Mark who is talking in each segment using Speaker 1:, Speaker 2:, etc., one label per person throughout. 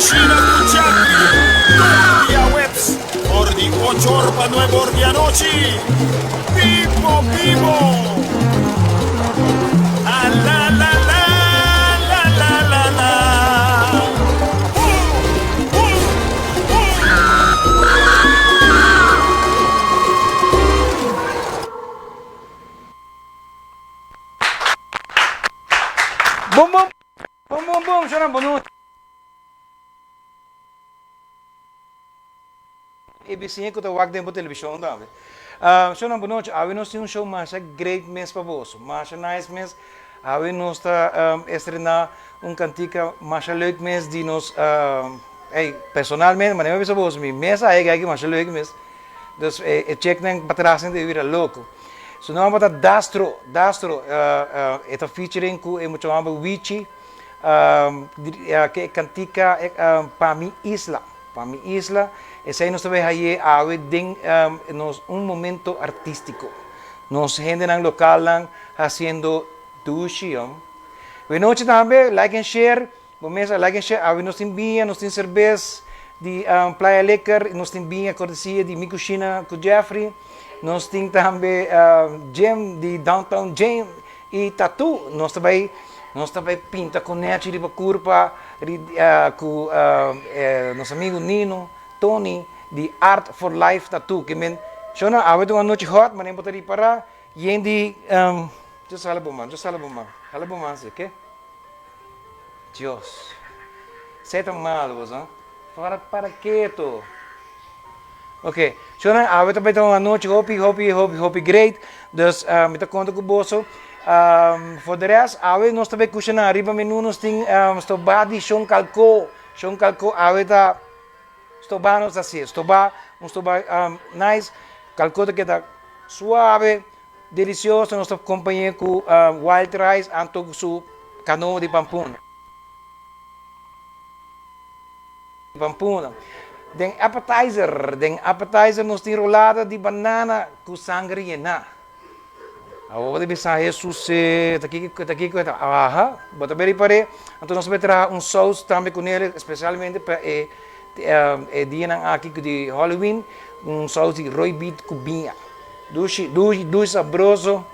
Speaker 1: Kushina ku Jeffrey tur diahuebs for di ocho or pa nuebe or di anochi. Bibo bibo! A la la la la la la la Boom boom boom!
Speaker 2: Bum bum bum bum bum shona bo nochi. E bisiña ku ta wak den bo televishon tambe. Shona bo nochi awe nos tin un show masha great mes pa boso masha nice mes awe nos ta estrena un kantika masha leuk mes di nos ey personalmente manera mi a bisa boso mi mes a hega aki masha leuk mes Dus e chicknan patras nan ta bira loko. Su nomber ta Dastro, Dastro, e ta featuring ku e mucha homber Wichi, ku e kantika Pa Mi Isla, Pa Mi Isla, esei nos ta bai haye awe den nos un momento artístiko. Nos hendenan lokalnan hasiendo dushi. Wenochi tambe, like and share. Bo mes a like en share awe nos tin biña, nos tin serbes di Playa Liquor, nos tin biña cortesia di Mi Cushina cu Jeffrey, nos tin tambe gym di Downtown Gym y Tattoo. Nos ta bay nos ta bay pinta conechi riba curpa cu nos amigo Nino, Tony di Art for Life Tattoo. Ke men shona awe ta un anochi hot, manera bo ta ripara yen di just hala bo man, just hala bo man, hala bo man si, oke. Dios. Esei ta malo bo sa. Para para keto. Ok, shownan awe ta bay ta un anochi hopi hopi hopi hopi great. Dus mi ta konta ku boso. For de rest awe nos ta bay kushiná. Riba menu nos tin stobá di shon kalko. Shon kalko awe ta stobá nos ta hasié. Stobá, un stobá nice. Kalko ta keda suave. Delicioso nos ta compañe cu wild rice anto cu su canoa di pampuna. Pampuna. Den appetizer, den appetizer nos tin rolada di banana cu sanger yena. Awor bo ta bisa Jesus e ta kiko ta kiko ta aha bo ta beri pare anto nos ta bay traha un saus tambe cu nele especialmente pa e e dianan aki di Halloween un saus di roibit cu biña. Dushi, dushi, dushi sabroso.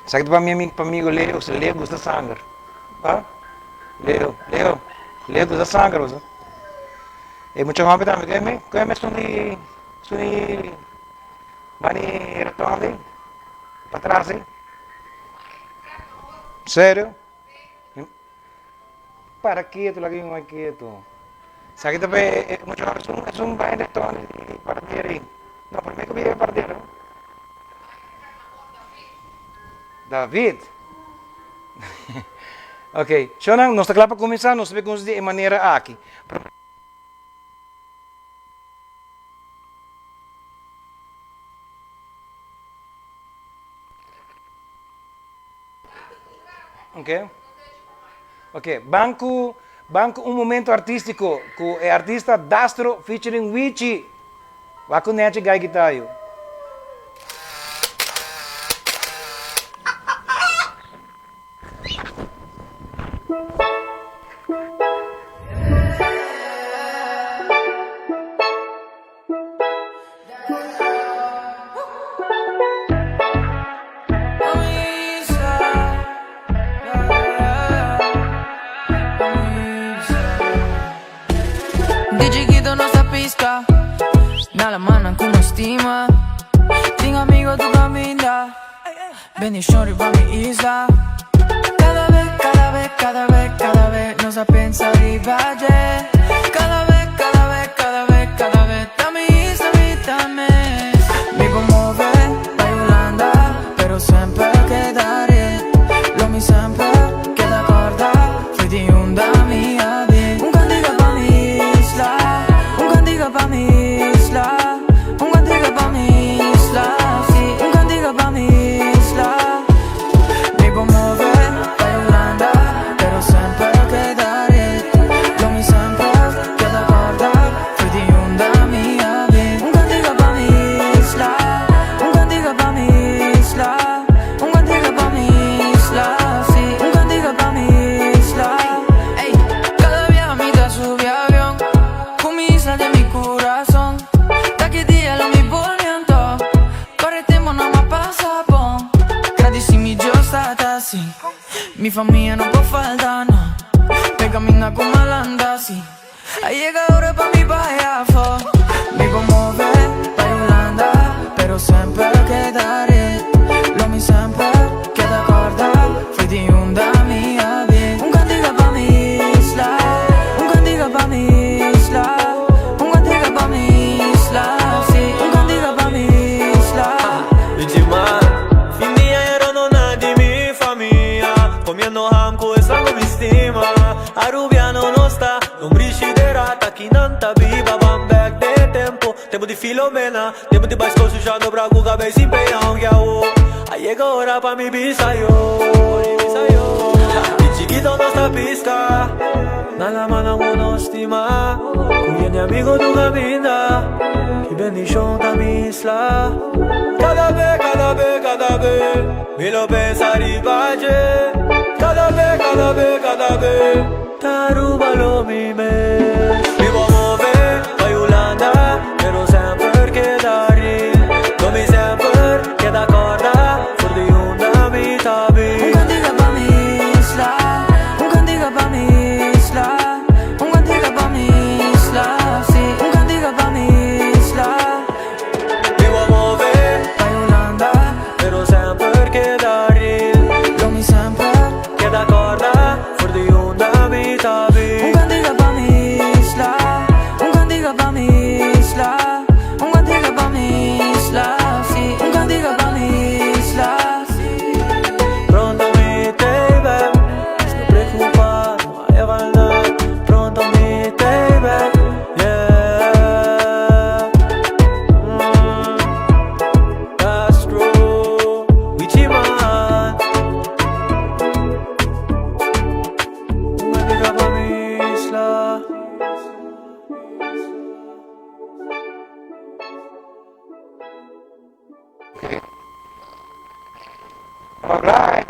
Speaker 2: Esaki ta pa mi pa amigo Leo, si Leo gusta sanger. Ha? Leo, Leo, Leo gusta sanger bo sa. E mucha homber tambe, kue me, kue me esun di, esun di mani raton di, patras di. Serio? Para ketu, laga mi mai ketu. Esaki ta e mucha hora esun esun bai de Tony di Pardera ei. No, prome ku bira Pardera. David. Ok, shownan, nos ta kla pa kuminsá, nos ta bai kuminsá di e manera aki. Ok. Ok, ban ku ban ku un momento artístiko ku e artista Dastro featuring Wichi. Wak ku nechi gai gitayo.
Speaker 3: Di chikito nos a pisca Na la manan cu nos stima Tin amigo tu caminda Bendicion riba mi isla Cada vez, cada vez, cada vez, cada vez Nos a pensa riba dje Cada vez, cada vez, cada vez, cada vez Ta mi isla, mi ta mes Mi por move bay Hulanda Pero semper kedaré Lo mi semper keda corda Fui di unda mi a bin Un cantica pa mi isla Un cantica pa mi isla Un cantica pa mi isla Si, un cantica pa mi isla Mi por move bay Hulanda Pero semper kedaré Lo mi semper. Mi famia no por falta, no. Pe caminda cu malanda, si. A yega ora pa mi bai afo. Mi por move bai Hulanda, pero semper keda real. Lo mi semper keda corda, foi di unda mi a bin. Un cantica pa mi isla, un cantica pa mi isla, un cantica pa mi isla, si. Un cantica pa mi isla.
Speaker 4: Wichi man, fin di aña rondona di mi famia Comiendo ham cu esnan cu mi stima Arubiano nos ta, lombrishi de rata Kinan ta biba, ban bek den tempo Tempo di Filomena, tempo di bai skol Shushando bra cu cabey sin peña Aunke awo a yega ora pa mi bisa yo Di chikito nos ta pisca Na la mana cu nos stima Cu yen di amigo tur caminda Ki bendicion ta mi isla Cada be, cada be, cada be Mi lo pensa riba dje Cada be, cada be, cada be Ta Aruba lo mi mes Mi bo move bai Hulanda Pero semper keda real Lo mi semper keda corda For di unda mi ta
Speaker 3: Un
Speaker 4: bin.
Speaker 3: cantica pa mi isla, un cantica pa mi isla, un cantica pa mi isla, si. Un cantica pa mi isla.
Speaker 4: Mi bo move
Speaker 3: Bai Hulanda,
Speaker 4: Pero semper keda real.
Speaker 3: Lo mi semper
Speaker 4: Keda corda for di unda mi ta
Speaker 3: Un
Speaker 4: bin.
Speaker 3: cantica pa mi isla, un cantica pa mi isla, un cantica pa mi isla, si. Un cantica pa mi isla, si.
Speaker 4: Pronto mi t'ey back, no preocupa, no hay maldad. Pronto mi t'ey back, yeah. Castro, Wichi man. Un cantica pa mi isla.
Speaker 2: Alright.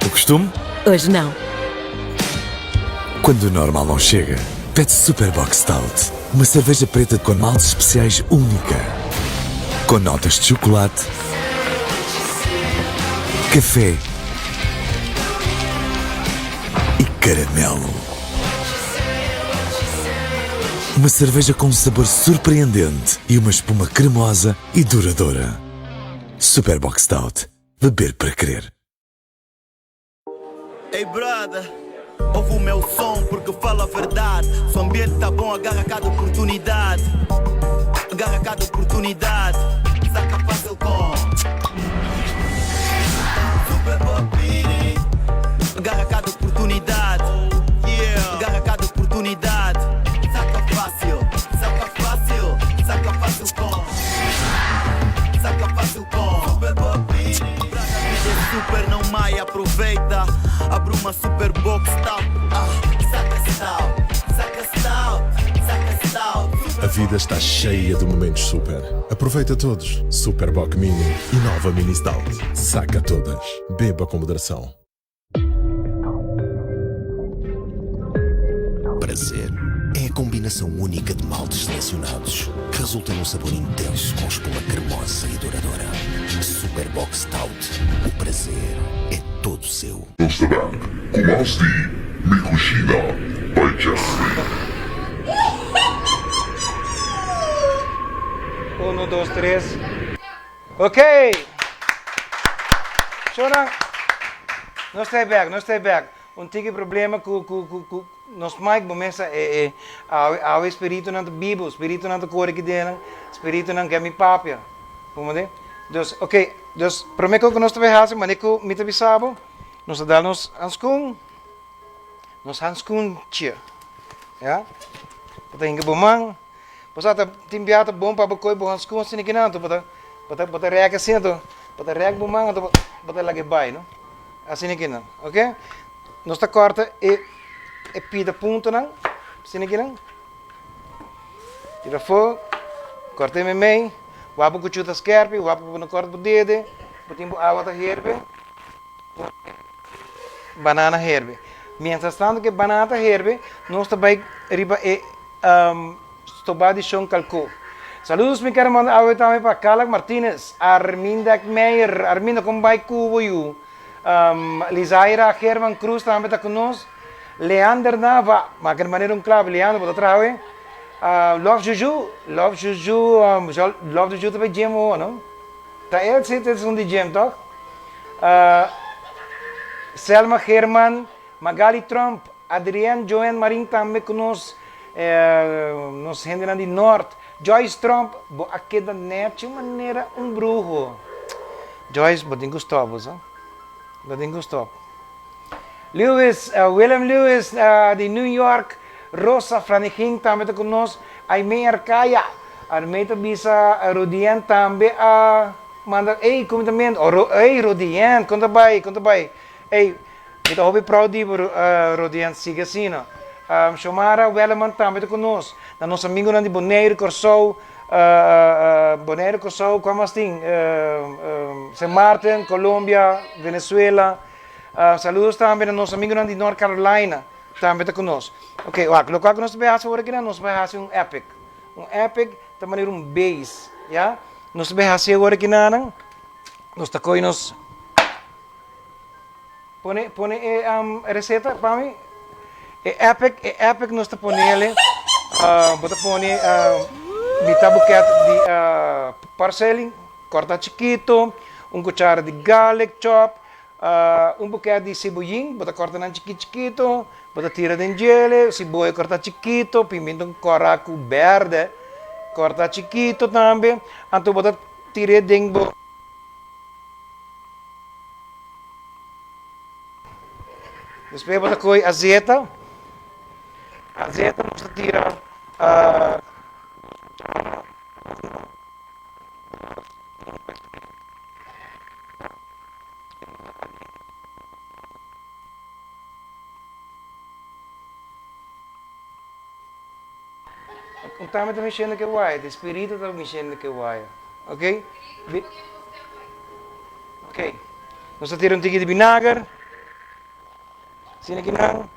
Speaker 5: O costume?
Speaker 6: Hoje não.
Speaker 5: Quando o normal não chega, pede Super Bock Stout. Uma cerveja preta com maltes especiais única. Com notas de chocolate, café e caramelo. Uma cerveja com um sabor surpreendente e uma espuma cremosa e duradoura. Super Bock Stout. Beber para querer.
Speaker 7: Ei brother, ouve o meu som porque falo a verdade. Se o ambiente tá bom, agarra cada oportunidade. Agarra cada oportunidade. Saca fácil com Super Bobini. Agarra cada oportunidade. Yeah. Agarra cada oportunidade. Saca fácil, saca fácil, saca fácil com. Saca fácil com. fuma y aproveita Abri uma Super Bock Stout Ah, saca stout, saca stout, saca stout
Speaker 6: A vida está cheia de momentos super. Aproveita todos. Super Bock Mini e nova Mini Stout. Saca todas. Beba com moderação.
Speaker 8: Prazer é a combinação única de maltes selecionados que resulta num sabor intenso com espuma cremosa e duradoura. Super Bock Stout. O prazer é todo seu.
Speaker 9: Nos ta bek ku mas di Mi Cushina by Jeffrey.
Speaker 2: Uno, dos, tres. Ok! Shona, nos ta bek, nos ta bek. Un tiki problema ku ku ku ku nos mic bo mesa e e awe awe spiritunan ta bibo, spiritunan ta kore ki den nan, spiritunan ke mi papia. Como di? Dus, ok, dus prome ku nos ta bai hasi mane ku mi ta bisa bo, nos ta dal nos hanskun, nos hanskuntje, ya, bo ta hinka bo man. Bo sa ta tin bia ta bon pa bo koe bo hanskun asina kinan anto bo ta bo ta bo ta rèk asina anto bo ta rèk bo man anto bo ta laga e bai no asina kinan ok nos ta kòrta e e pida puntonan asina kinan tira afó kòrta e meimei wak bo kuchú ta skèrpi wak bo no kòrta bo dede bo tin bo awa ta herbe. Banana herbe. Mientras tanto ke banana ta herbe, nos ta bai riba e stobá di Shon Kalkó. Saludos mi kere manda awe tambe pa Carla Martinez, Arminda Ekmeijer, Arminda kon bai ku bo yu? Lizaira German Cruz tambe ta ku nos, Leander Nava, ma kende manera un klabe, Leander bo ta traha awe? Love Juju, Love Juju, Love Juju ta bai gym awo no? Ta el si ta esun di gym toch? Selma Geerman, Magali Tromp, Adrienne Joanne Marin tambe ku nos, nos hendenan di Noord. Joyce Tromp, bo a keda nechi manera un bruho. Joyce, bo tin ku stop bo sa. Bo tin ku stop. Lewis, Willem Lewis di New York, Rosa Franigin tambe ta ku nos, Aimee Arcaya, Armee ta bisa Rodien tambe a manda, ey kumintamento, oh ey Rodien, kon ta bai, kon ta bai, ey mi ta hopi proud di bo Rodien, sigui asina. Xiomara Welleman tambe ta ku nos, na nos amigonan di Boneiru, Kòrsou, Boneiru, Kòrsou, kua mas tin? Sint Maarten, Colombia, Venezuela. Saludos tambe na nos amigonan di North Carolina tambe ta ku nos. Ok, wak, lokual ku nos ta bai hasi ora kinan, nos ta bai hasi un epic. Un epic ta manera un base, ya. Nos ta bai hasi ora kinanan, nos ta kohe nos, pone, pone e reseta pa mi. E epic, e epic nos ta ponele, bo ta pone mitad buket di parsley, Corta chikito, un cuchara di garlic chop, un buket di cebollin, bo ta corta nan chikit chikito, bo ta tira den djele, cebolla corta chikito, piminton cora cu berde corta chikito tambe, anto bo ta tire den bo. Despues bo ta coge azeta, azeta nos ta tira. Un tambe ta mishendo ke waya, di spiritu ta mishendo ke waya. Ok? Ok. Nos ta tira un tiki di binager. Asina ki nan.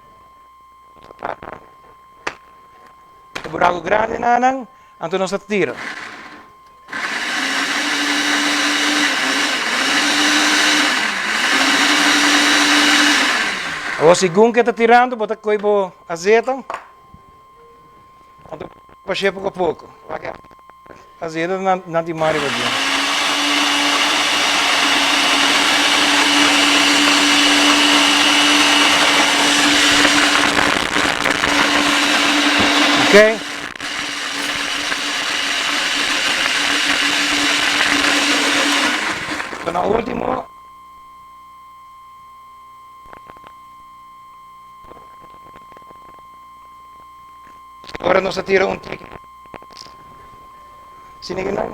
Speaker 2: E buraku grandi nanan, anto nos ta tira. Awor segun ke ta tirando bo ta koe bo azeta, anto bash'é poko a poko. Azeta nan tin mas riba dje. Ok. Na ultimo. Ora nos a tira un tiki. Sini ki nan.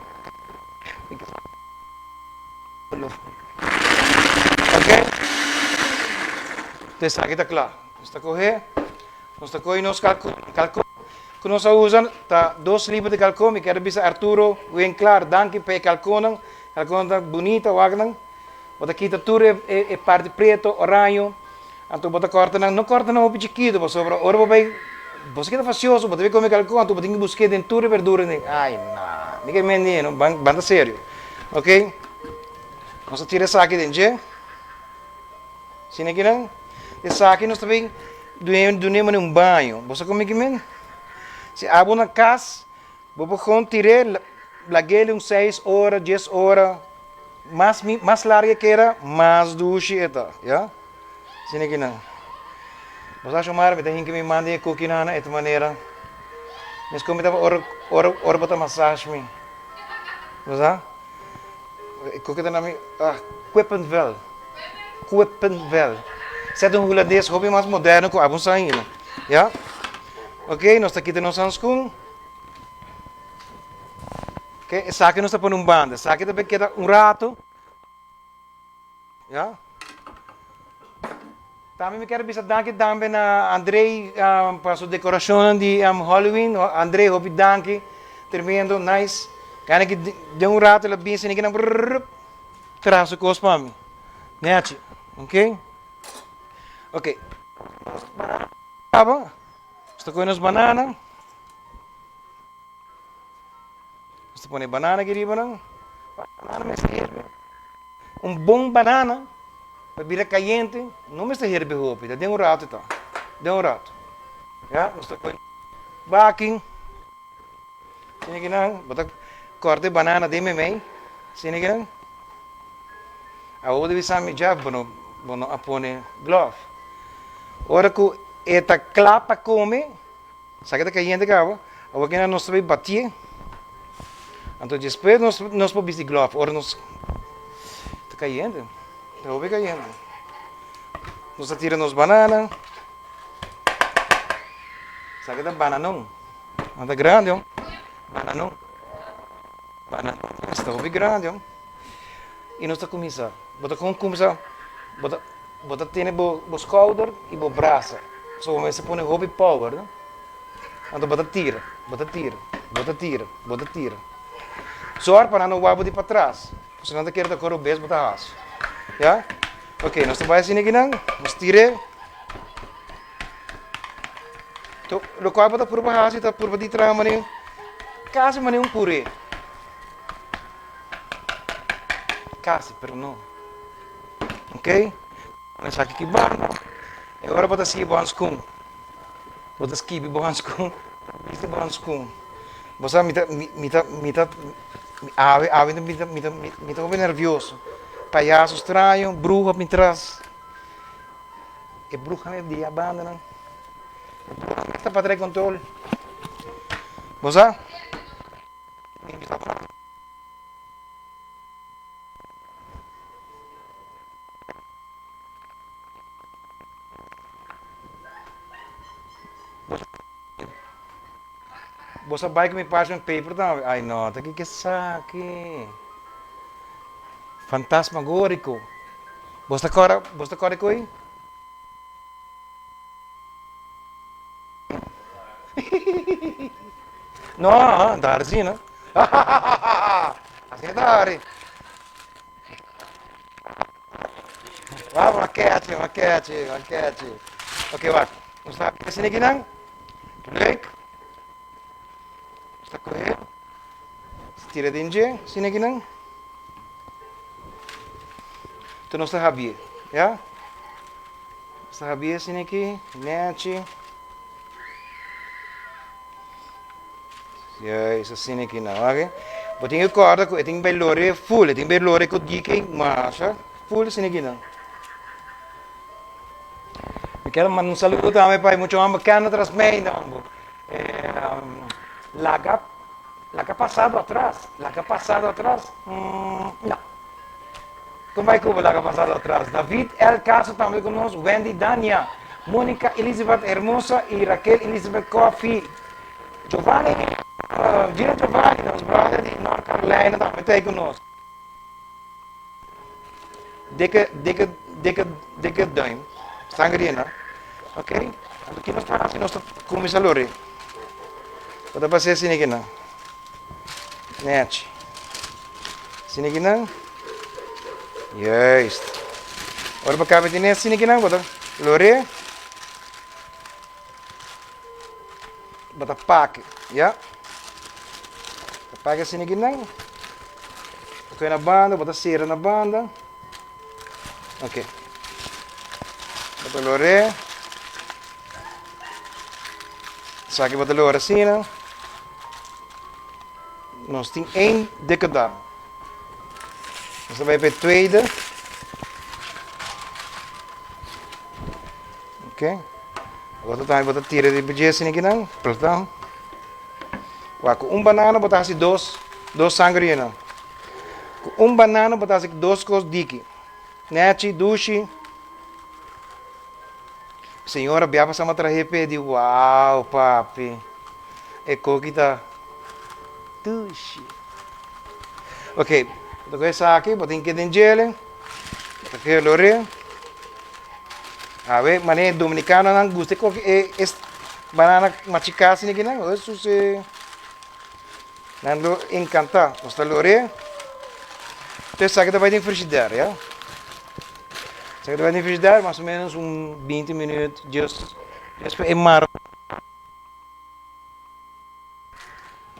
Speaker 2: Ok? Entonces esaki ta kla. Nos ta kohe, nos ta kohe nos kalkon. Kalkon ku nos a usa ta dos liber di kalkon. Mi kier bisa Arturo Winklaar danki pa e kalkonnan. Kalkonnan ta bunita, wak nan. Bo ta kita tur e e parti preto, oraño, anto bo ta kòrta nan, no kòrta nan hopi chikitu pasobra ora bo bai, bo sa kita fasioso, bo ta bai kome kalkon anto bo tin ku busk'é den tur e berdura den, ai na, mi ke mende no, ban ban ta serio, ok. Nos ta tira esaki den dje, asina kinan, esaki nos ta bai dun'é manera un baño, bo sa kome ki mende? Si abo na kas Bo por kon tir'é, lag'é un seis ora, dies ora, mas mi mas largu e keda, mas dushi e ta, ya. Asina ki nan. Bo sa Shomara, mi ta hinka mi man den e kukinan na e ta manera. Meskos mi tabata ora ora ora bo ta massage mi. Bo sa? E kuki ta na mi, ah, kippenvel, kippenvel. Esei ta un hulandes hopi mas moderno ku abo sa ainda, ya. Oké, nos ta kita nos hanskun. Oké, esaki nos ta pone un banda. Esaki ta keda un rato. Ya. Tambe mi kier bisa danki tambe na Andrei um, pa su decoracionnan di um, Halloween. Andrei, hopi danki. Tremendo, nice. Gana ki den un rato la bin sini ki nan brrrr, traha su kos pa mi. Nechi, ok? Ok. Aba, nos ta kohe nos banana. Nos ta pone banana aki riba nan. Banana mester herbe. Un bon banana pa bira kayente no mester herbe hopi, ta den un rato ta, den un rato. Ya, nos ta pone baki, asina aki nan, bo ta kòrta e banana den meimei, asina aki nan. Awor bo ta bisa mi, Jeff, bo no, bo no a pone glòf. Ora ku e ta kla pa kome, Sa ke ta kayente kaba, awor kina nos ta bay batié. Anto despues nos nos por bisti glove ora nos ta kayente, ta hopi kayente. Nos ta tira nos banana. Sa ke ta bananon, nan ta grandi hon, bananon, bananon ta hopi grandi hon. I nos ta kuminsá, bo ta kon kuminsá, bo ta. Bo ta tene bo bo skouder i bo brasa. So bo mester pone hopi power, no? Anto bo ta tira, bo ta tira, bo ta tira, bo ta tira. Zòrg pa nan no wak bo di patras, pasobra nan ta kere ta kore obes bo ta hasi. Ya? Ok, nos ta bai asina akinan, nos tir'é. To, lokual bo ta purba hasi ta purba di traha manera, kasi manera un puré. Kasi, pero no. Ok, esaki ki banda. E ora bo ta sigui bo hanskun. Bo ta skibi bo hanskun, bisti bo hanskun. Bo sa mi ta, mi ta, mi ta, awe, awe mi ta, mi ta, mi ta hopi nervioso. Payaso straño, bruha mi tras. E bruha mi di a bandanan. E bruha mi ta pa trae control. Bo sa? Bo sa bai ku mi parchment paper tambe? Ai no, ta kiko esaki? Fantasmagóriko. Bo ta kòrda, bo ta kòrda ku ei? No, ta hari asina. Asina ta hari. Wak, wak kechi, wak kechi, wak kechi. Ok, wak. Nos ta asina aki nan. Leuk. Nos ta kohe. Tira den dje, asina aki nan. Enton nos ta habie, ya. Nos ta habie asina aki, nechi. Juist, asina aki nan, wak. Bo tin ke kòrda ku e tin bai lore full, e tin bai lore ku diki masha full asina aki nan. Mi kier manda un saludo tambe pa e mucha homber kende tras mei nan bo. Laga, laga pasado atras, laga pasado atras, no. Kon bai ku bo laga pasado atras? David El Caso tambe ku nos, Wendy Dania, Monica Elizabeth Hermosa y Raquel Elizabeth Coffie. Giovanni, Gino Giovanni, nos brother di North Carolina tambe ta ei ku nos. Dikke, dikke, dikke dikke duim sangria ok anto ki nos ta hasi nos ta kuminsá lor'é bo ta pas'é asina kinan nechi asina kinan juist ora bo kaba di tene asina kinan bo ta lor'é bo ta pake ya bo ta pake asina kinan bo kohe na banda bo ta sera na banda. Ok. Bo ta lor'é. Esaki bo ta lora asina. Nos tin één dikke darm. Nos ta bai pa e tweede. Ok. Bo ta tambe bo ta tira riba dje asina kinan. Platan. Wak, ku un banana bo ta hasi dos, dos sangrianan. Ku un banana bo ta hasi dos kos diki. Nechi, dushi. Señora bia pasa ma trahe p'e di wow papi e koki ta dushi. Ok, bo ta kohe esaki, bo tin ke den djele, bo ta kohe loré. Awe manera e dominicanonan gusta e koki e e banana machiká asina kinan, Hesus e. Nan lo encanta. Nos ta lor'é. Entonces esaki ta bai den frigidaire, ya. Esaki ta bai den frigidaire mas o menos un binti minuut just just pa e mara.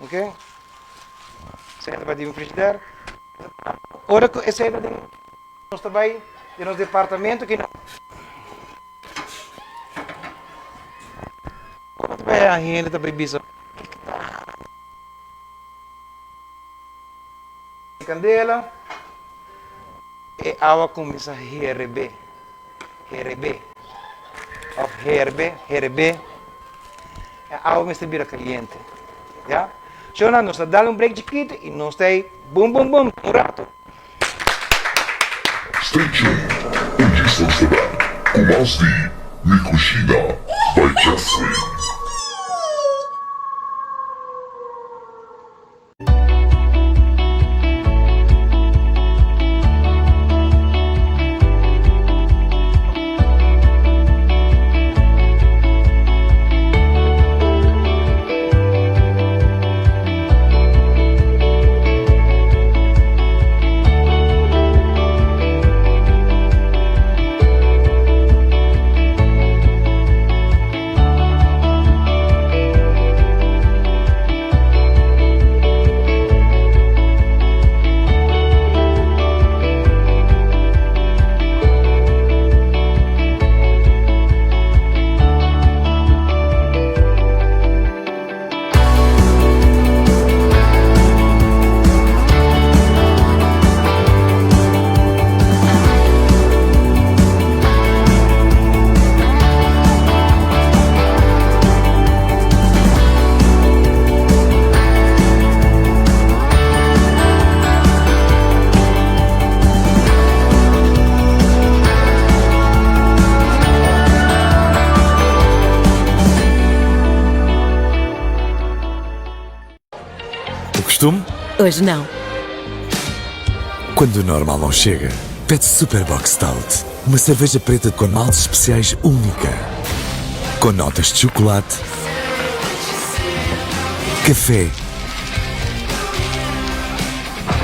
Speaker 2: Ok. Esaki ta bai den frigidaire. Ora cu esey ta den nos ta bai den nos departamento ki Como ta bai a hende ta bai bisa. Candela, e awa cuminsa herebe, herebe, of herbe, herebe, e awa mester bira caliente, ya. Shona, nos ta dal un break chikito y nos ta ey bum bum bum un rato.
Speaker 9: Stay tuned, un djis nos ta back cu mas di Mi Cushina by Jeffrey. O costume?
Speaker 10: Hoje não.
Speaker 5: Quando o normal não chega, pede Super Bock Stout, uma cerveja preta com maltes especiais única. Com notas de chocolate, café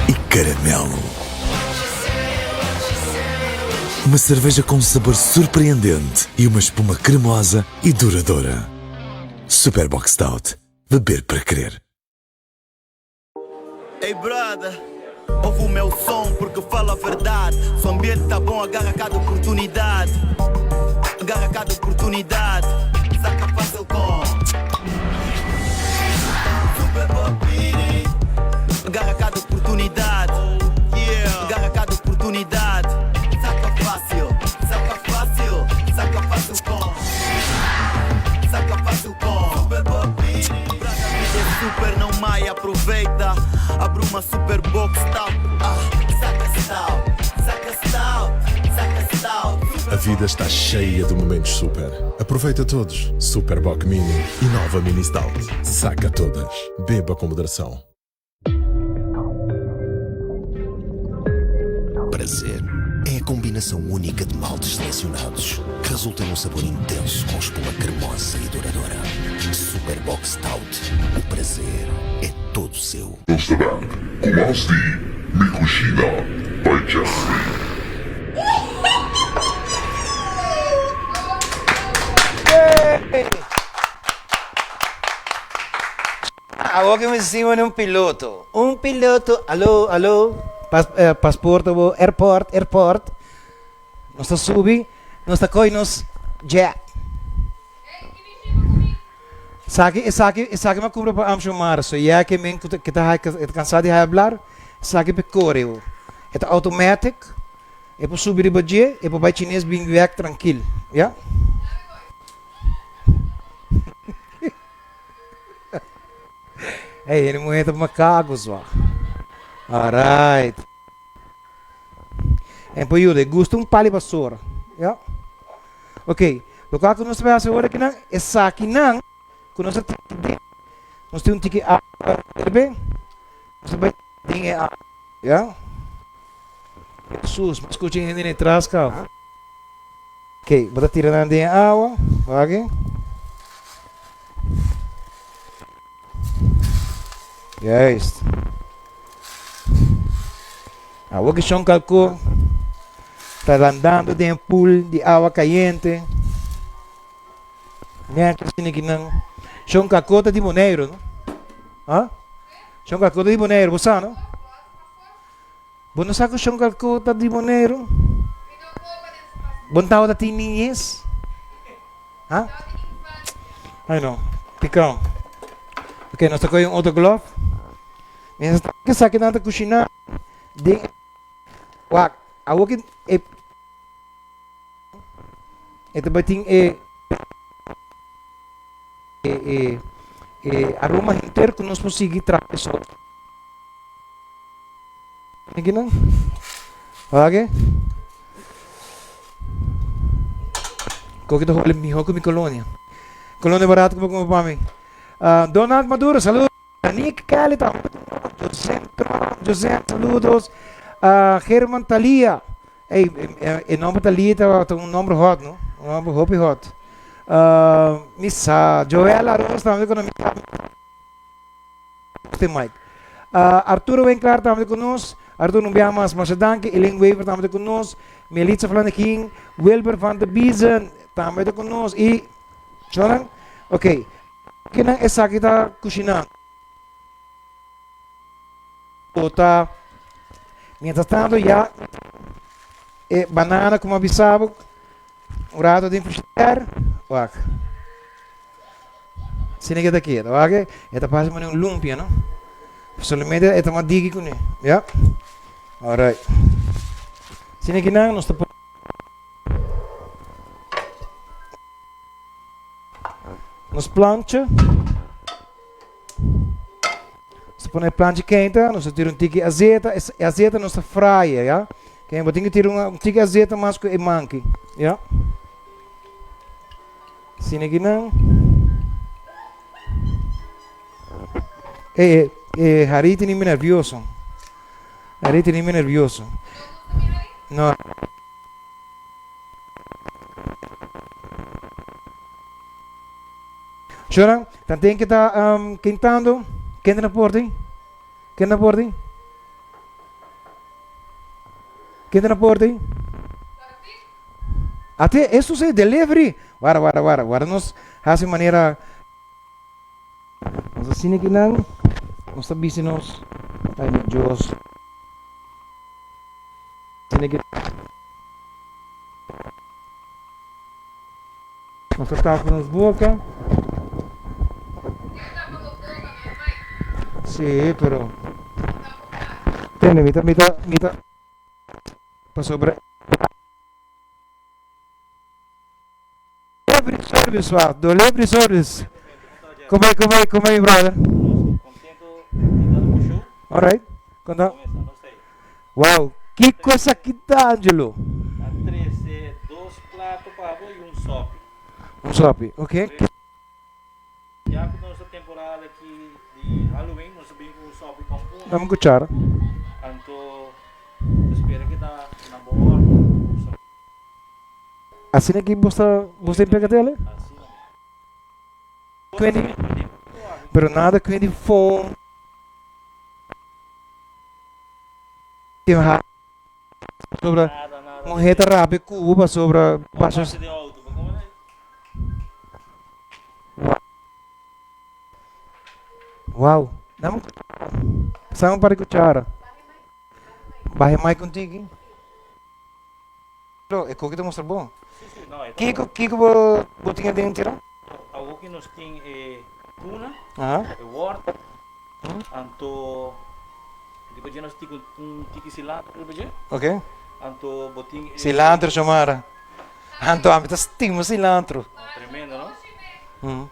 Speaker 5: e caramelo. Uma cerveja com um sabor surpreendente e uma espuma cremosa e duradoura. Super Bock Stout. Beber para querer.
Speaker 7: Ei brother, ouve o meu som porque falo a verdade. Se o ambiente tá bom, agarra cada oportunidade. Agarra cada oportunidade. Saca fácil com Super Bobini. Agarra cada oportunidade. Yeah. Agarra cada oportunidade. Saca fácil, saca fácil, saca fácil com. Saca fácil com Super Bobini. Brother, vida é super, não mai, aproveita. Abre uma super box stout. Ah, saca stout, saca stout, saca stout.
Speaker 6: A vida está cheia de momentos super. Aproveita todos. Super Bock Mini e nova Mini Stout. Saca todas. Beba com moderação.
Speaker 8: Prazer. É a combinação única de maltes selecionados que resulta num sabor intenso com espuma cremosa e duradoura. Super Bock Stout. O prazer é todo seu.
Speaker 9: Nos ta bek ku mas di Mi Cushina by Jeffrey.
Speaker 2: Awor ke mi sinti un piloto. Un piloto, alo, alo, pas, eh, pasporto bo, airport, airport. Nos ta subi, nos ta koy nos jet. Esaki, esaki, esaki mi a kumpra pa Amsho Marzo. Ya ke men ku ta, ke ta ke ta kansa di hablar, esaki pe kore bo. E ta automatic, e por subi riba dje, e por bai chines bin wek trankil. Ya? Ey, hende muhé ta makaku swa. Alright. En por yuda, e gusta un pali basura. Ya. Ok, lokual ku nos ta bai hasi ora kinan, esakinan ku nos a tiki den, nos tin un tiki awa herbe, nos ta bai den e awa. Ya. Jesus, mi skucha hende den e tras kaba. Ok, bo ta tira nan den e awa, wak. Juist. Awor ki Shon Kalko ta landando den e pool di awa kayente. Nèchi asina ki nan. Shon Kalko ta di Boneiru, no? Ha? Shon Kalko ta di Boneiru, bo sa, no? Bo no sa ku Shon Kalko ta di Boneiru? Bo no tabata tin niñes? Ha? Ay no, picao. Ok, nos ta coge un otro glove. Mientras tanto esaki nan ta cushina den wak, awor ki e e ta bai tin e e e e aroma henter ku nos por sigui traha e sòs. Aki nan. Wak. Koki ta hole mihó ku mi kolonia. Kolonia barato ku bo kumpra pa mi. Ah, Donald Maduro, saludos. Nick Kelly tambe. José, José, saludos. Ah, German Thalia. Ey, e nomber Thalia ta un nomber hot, no? Un nomber hopi hot. Ah, misa, Joel Aros tambe ku Te Mike. Uh, Arturo Winklar tambe ku nos. Arturo no bia mas masha danki. Elaine Wever tambe ku nos. Melitza Flanegin, Wilber van de Biezen tambe ku nos. I Chonan, ok. Kinan esaki ta kushiná. Ota mientras tanto ya e banana kuma bisabo un rato den frigidaire. Wak. Asina ke ta keda, wak e ta parse manera un lumpia, no? Solamente e ta mas diki kuné, ya? Alright. Asina ki nan nos ta pone nos plancha. Nos ta pone e plancha keinta, nos ta tira un tiki azeta, e azeta nos ta fraia, ya? Ken bo tin ke tira un tiki azeta mas ku e manki, ya? Asina ki nan. E, e, Harry tene mi nervioso. Harry tene mi nervioso. No. Shora, tanten ke ta um, kentando, ken ta na porta? Ken na porta? Ken ta na porta? Ate eso se delivery. Wara, wara, wara. Wara nos hasi manera. Nos asina ki nan. Nos ta bisi nos. Ay mi Dios. Asina ki. Nos ta tapa nos boca. Sí, pero. Tene, mi ta, mi ta, mi ta. Pasobra. Delivery service wa, delivery service. Come aí, come aí, come aí, brother. All right. Conta. Wow, que cosa que tá, Angelo?
Speaker 10: A trece dos plato pa bo y un sopi.
Speaker 2: Un sopi, ok.
Speaker 10: Ya cu nos ta temporada aki di Halloween, nos a bin cu un sopi pampuna.
Speaker 2: Dame un cuchara.
Speaker 10: Anto, ta spera cu ta na bo orde.
Speaker 2: Asina ki bo ta bo ta pekatele? Kweni pero nada kweni foam pasobra muher ta rabia ku bo pasobra basha Wow dame pasame un par di cuchara bahe mic un tiki. Pero e koki ta mustra bon. Kiko kiko bo bo tin aden tira?
Speaker 10: Awoki nos tin e tuna, e wortel, anto riba dje nos tin un tiki cilantro riba dje.
Speaker 2: Ok.
Speaker 10: Anto bo tin e.
Speaker 2: Cilantro Xiomara. Anto ami ta stima cilantro.
Speaker 10: Tremendo no?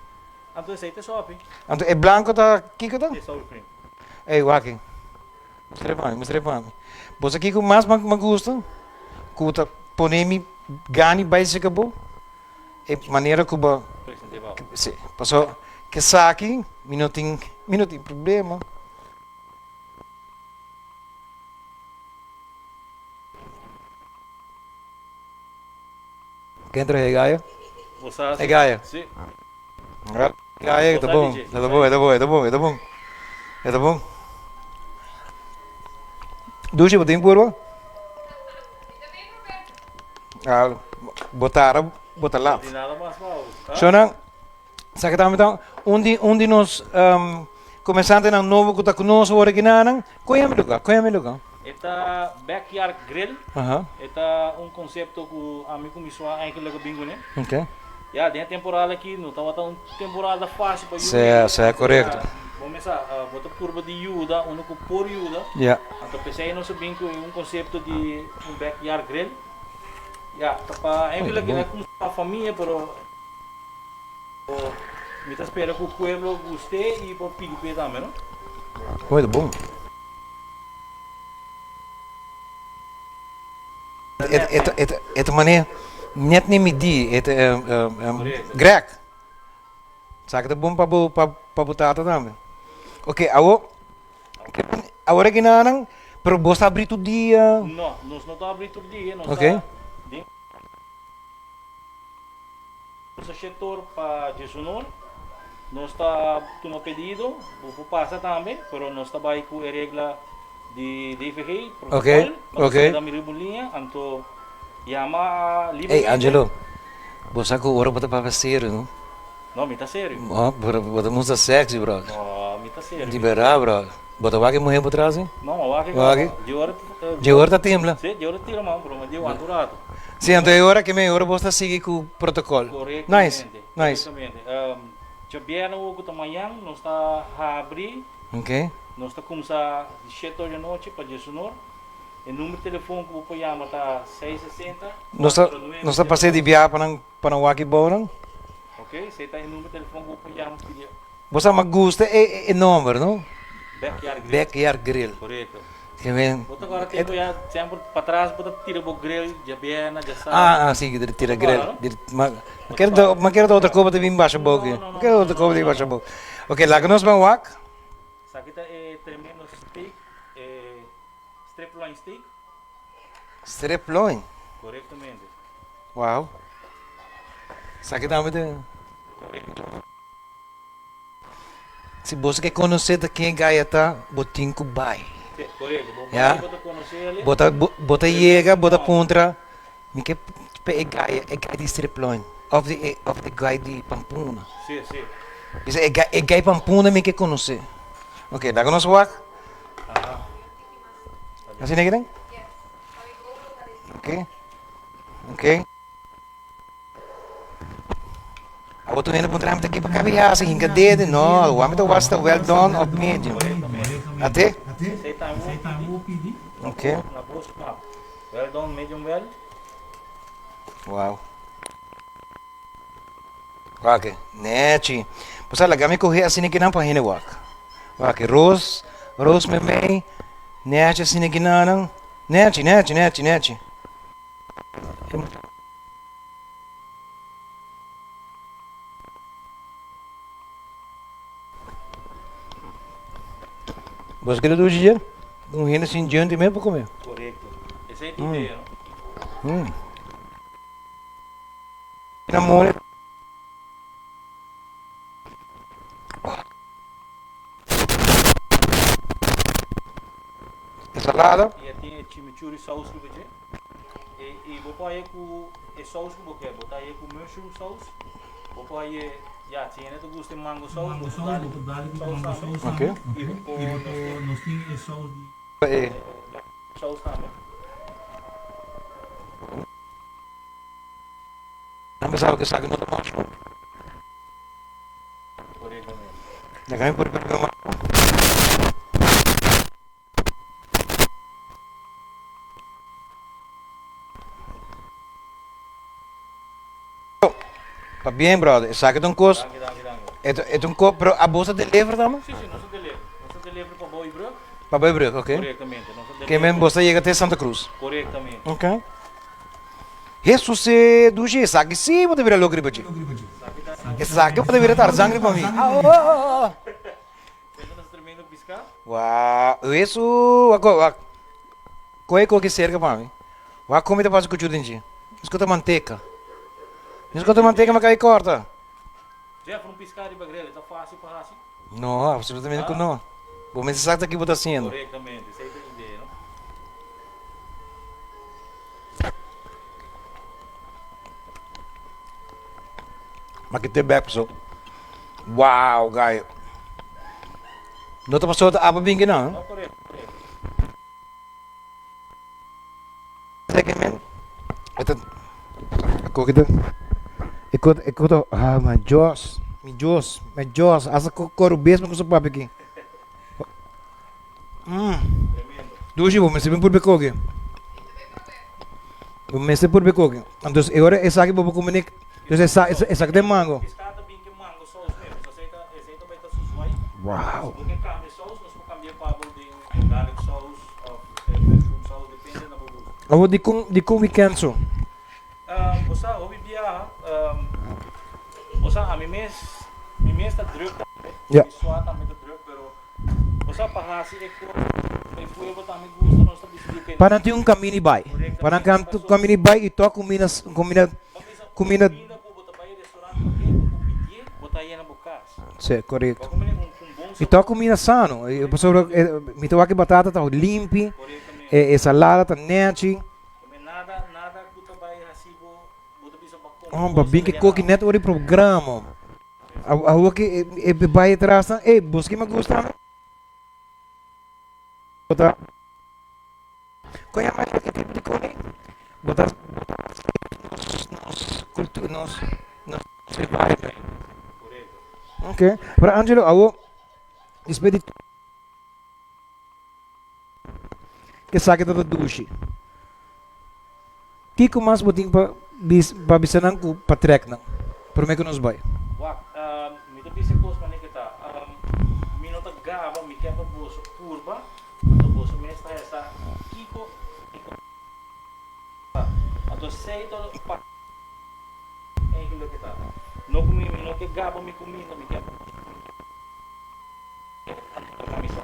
Speaker 10: Anto esei ta sopi.
Speaker 2: Anto e blanco ta kiko ta?
Speaker 10: E sour cream.
Speaker 2: Ey wak. Mustra pa mi, mustra pa mi. Bo sa kiko mas ma gusta? Ku ta pone mi gana bai seka bo, e manera ku bo.
Speaker 10: Presente bo.
Speaker 2: Si, paso kesaki mi no tin, mi no tin problema. Ken traha e gaya?
Speaker 10: Bo sa
Speaker 2: E gaya?
Speaker 10: Si.
Speaker 2: Gaya ta bon, ta bon, ta bon, ta bon, ta bon. Ta bon. Dushi, bo tin purba? Ah, bo tara, bo ta lat. Shona, sa ke tambe ta un di un di nos komersantenan nobo ku ta ku nos awor aki nanan, kon yama e luga? Kon yama e luga?
Speaker 10: E ta Backyard Grill. E ta un konsepto ku ami ku mi sua eigenlijk a bin kuné. Ya, den e temporada aki no tabata un temporada fásil pa yuda.
Speaker 2: Sea, sea, korekto.
Speaker 10: Bo mester sa, bo ta purba di yuda unu ku por yuda. Anto p'esei nos a bin ku un konsepto di un backyard grill. Ya, ta pa eigenlijk e pa famia, pero mi ta spera ku pueblo gust'é i por pidi p'e tambe, no?
Speaker 2: Oye, ta bon. E ta manera net ni midí, e ta Greg, sa ke ta bon pa bo pa bo tata tambe. Ok, awo awor aki nan, pero bo sa abrí tur dia?
Speaker 10: No, nos no ta abrí tur dia, nos ta den nos sector pa Djesunor, nos ta tuma pedido, bo por pasa tambe, pero nos ta bai ku e regla di DVG, protocol, pa nos keda mira riba un liña, anto yama
Speaker 2: Ey
Speaker 10: libremente.
Speaker 2: Angelo, bo sa ku ora bo ta papia serio no?
Speaker 10: No, mi ta serio.
Speaker 2: Oh, pero bo ta mustra sexy brother.
Speaker 10: No, mi ta serio.
Speaker 2: Di berdad brother. Bo ta wak e muher por tras si?
Speaker 10: No, ma wak e
Speaker 2: Wak e?
Speaker 10: Dje ora
Speaker 2: Dje ora ta tembla.
Speaker 10: Si, dje ora tira man, pero ma dje wanta un rato.
Speaker 2: Si, anto e ora ke me ora bo ta sigui ku protocol. Nice,
Speaker 10: Korektamente,
Speaker 2: nice.
Speaker 10: korektamente. Djabièrnè wou ku ta mañan nos ta habri.
Speaker 2: Ok.
Speaker 10: Nos ta kumsa di shete or di anochi pa djesunor. E number di telefon ku bo por yama ta seis sesenta,
Speaker 2: Nos ta
Speaker 10: kuater nuebe
Speaker 2: nos ta
Speaker 10: zero
Speaker 2: pas'é di
Speaker 10: dos.
Speaker 2: biaha pa nan pa nan wak e bounan.
Speaker 10: Ok, esei ta e number di telefon ku bo por yama pidi.
Speaker 2: Bo sa ma gusta e e nomber no?
Speaker 10: Backyard Grill.
Speaker 2: Backyard Grill.
Speaker 10: Korekto.
Speaker 2: Ke men.
Speaker 10: Bo ta kòrda tempu ya semper patras bo ta tira bo grill djabièrnè, djasabra.
Speaker 2: Ah, ah, si, tira grill. Ma kere ma kere ta otro koba ta bin basha bou aki. Ma kere ta otro koba ta bin basha bou. Ok, laga nos ban wak.
Speaker 10: Esaki ta e tremendo steak, e strip loin steak.
Speaker 2: Strip loin?
Speaker 10: Korektamente.
Speaker 2: Wow. Esaki tambe ta. Si boso ke konosé ta ken e gaya ta, bo tin ku bai. Ya. Bo ta bo ta yega, bo ta puntra, mi ke pa e gaya, e gaya di Striploin òf di e òf e gaya di Pampuna. Bisa e gaya e gaya Pampuna mi ke konosé. Oke, laga nos wak. Asina kinan? Oke. Oke. Abo tur hende puntra mi ta kiba kabe hasi hinka dede no awor mi ta wak si ta well done of medium ate ok wow wak nechi bo sa laga mi kohe asina kinan pa hende wak wak ros ros memey nechi asina kinanan nechi nechi nechi nechi. Bos kere dushi dje? Un hende sin djente mes por come.
Speaker 10: Correcto. Esey ta idea, no?
Speaker 2: Mm. Amor. Ensalada.
Speaker 10: I e tin e chimichurri saus riba dje. E i bo por haye ku e saus ku bo ke. Bo ta haye ku mushroom saus. Bo por haye, ya, si hende ta gusta e mango saus, bo por dal ku saus tambe.
Speaker 2: Oké.
Speaker 10: I bo por, nos tin e saus di.
Speaker 2: E.
Speaker 10: Saus tambe.
Speaker 2: Nan pensaba ku esaki no ta mushroom. Laga mi por pega mas. Pa bien brother, esaki ta un kos. E ta un kos, pero abo sa deliver tambe?
Speaker 10: Si, si, nos ta deliver. Nos ta deliver pa Boibrug.
Speaker 2: Pa Boibrug, ok.
Speaker 10: Korektamente. Nos ta deliver.
Speaker 2: Ke men bo sa yega te Santa Cruz.
Speaker 10: Korektamente.
Speaker 2: Ok. Hesus e dushi esaki si bo ta bira loko riba dje. Esaki bo ta bira Tarzan riba mi. Wao Hesus wak wak koe koki serka pa mi. Wak kon mi ta pasa kuchu den dje. Mi skota manteka. Mi skota manteka mi kai korta. No, absolutamente ku no. Bo mester sa ta ki bo ta hasiendo. Ma ki te bek paso. Wow, guy. No ta paso ta aba bin kinan.
Speaker 10: No, correcto, correcto.
Speaker 2: Eta koki ta e kota e kota ah my Dios, mi Dios, mi Dios, asa koru bes mi kusa papia aki. Mm. Dushi bo mester bin purbe koki. Bo mester purbe koki. Entonces e ora esaki bo por come nik. Entonces esa esa esaki ta e mango.
Speaker 10: Piská ta bin ke mango saus mes. Pues esei ta esei ta bai ta su zwai.
Speaker 2: Wow.
Speaker 10: Si bo ke kambia saus nos por kambia pa bo den garlic saus of mushroom saus depende na bo gusto.
Speaker 2: Awor dikon dikon weekend so?
Speaker 10: Bo sa hopi biaha bo sa ami mes mi mes ta druk tambe.
Speaker 2: Ya.
Speaker 10: Mi swa tambe ta druk pero Bo sa pa hasi e kos pa e pueblo tambe gusta nos ta disidí oke.
Speaker 2: Pa nan tin un kaminda i bai. Pa nan kan un kaminda i bai i tok kumina kumina kumina.
Speaker 10: Kumina ku bo ta bai restaurant pa ke bo pidié bo ta yena bo kas.
Speaker 2: Si, korekto.
Speaker 10: Bo kumina un ku un bon
Speaker 2: I
Speaker 10: sabor.
Speaker 2: tok kumina sano pasobra mi ta wak e batata ta limpi
Speaker 10: Korektamente.
Speaker 2: e salada ta nechi.
Speaker 10: Kome nada nada ku ta bai hasi bo bo ta bisa bo a kome
Speaker 2: Oh ba
Speaker 10: kos
Speaker 2: bin ke koki
Speaker 10: na.
Speaker 2: net ora e programa. Awor ki e bai atras nan, ey, bos ki me gusta? Bo ta Kon yama e tipo di koni? Bo ta nos nos cultura nos nos survival. Ok, pero Angelo awor despues di esaki ta ta dushi. Kiko mas bo tin pa bis pa bisa nan ku pa trèk nan promé ku nos bai?
Speaker 10: Wak, mi ta bisa e kos manera ke ta. Mi no ta gaba, mi ke pa boso purba, anto boso mes ta haya sa kiko mi ta. Anto esei ta pa eigenlijk ke ta. No ku mi mi no ke gaba mi kuminda, mi ke pa boso purba, anto ta mi sa.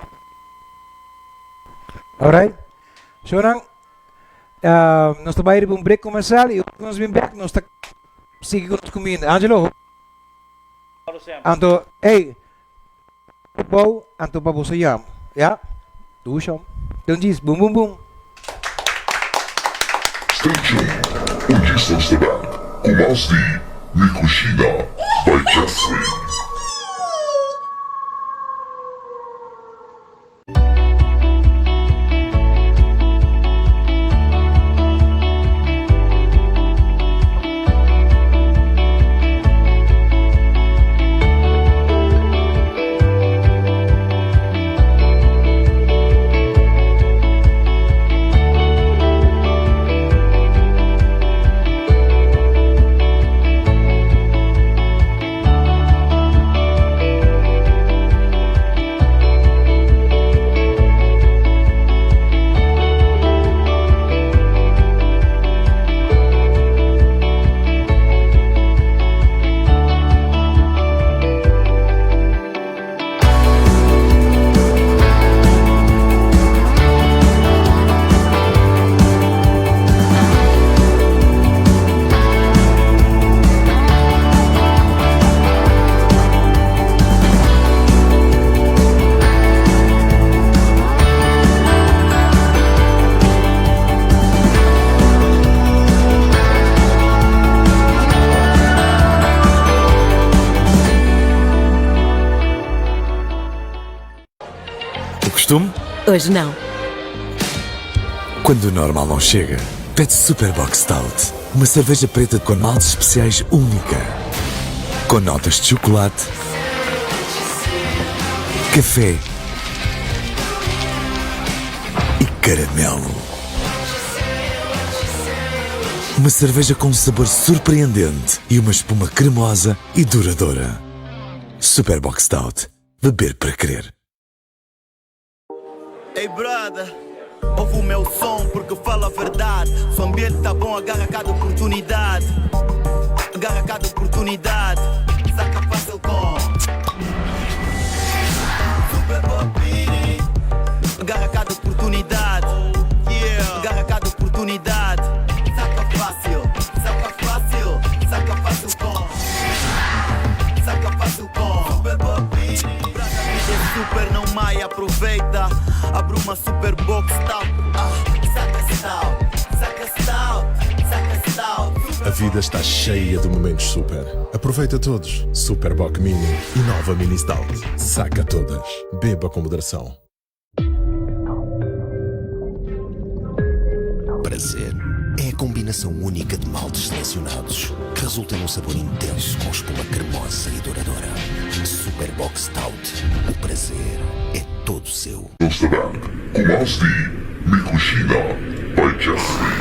Speaker 2: Alright, shownan. Nos ta bai riba un break comercial y ora cu nos bin bek nos ta sigui cu nos cuminda. Angelo, anto, ey, bou, anto pa boso yam, ya? Dusham. Don djis, bum bum bum.
Speaker 9: Stay tuned, un djis nos ta bek cu mas di Mi Cushina by Jeffrey.
Speaker 5: costume?
Speaker 11: Hoje não.
Speaker 5: Quando o normal não chega, pede Super Bock Stout. Uma cerveja preta com maltes especiais única. Com notas de chocolate, café e caramelo. Uma cerveja com um sabor surpreendente e uma espuma cremosa e duradoura. Super Bock Stout. Beber para querer.
Speaker 7: Ei brother, ouve o meu som porque falo a verdade. Se o ambiente tá bom, agarra cada oportunidade. Agarra cada oportunidade. Saca fácil com Super Bobini. Agarra cada oportunidade. Yeah. Agarra cada oportunidade. Saca fácil, saca fácil, saca fácil com. Saca fácil com Super Bobini. Brother, vida é super, não mai, aproveita. Abre uma super box stout. Ah, saca stout, saca stout, saca stout.
Speaker 6: A vida está cheia de momentos super. Aproveita todos. Super Bock Mini e nova Mini Stout. Saca todas. Beba com moderação.
Speaker 8: Prazer é a combinação única de maltes selecionados que resulta num sabor intenso com espuma cremosa e duradoura. Super Bock Stout. O prazer é todo seu.
Speaker 9: Nos ta back ku mas di Mi Cushina by Jeffrey.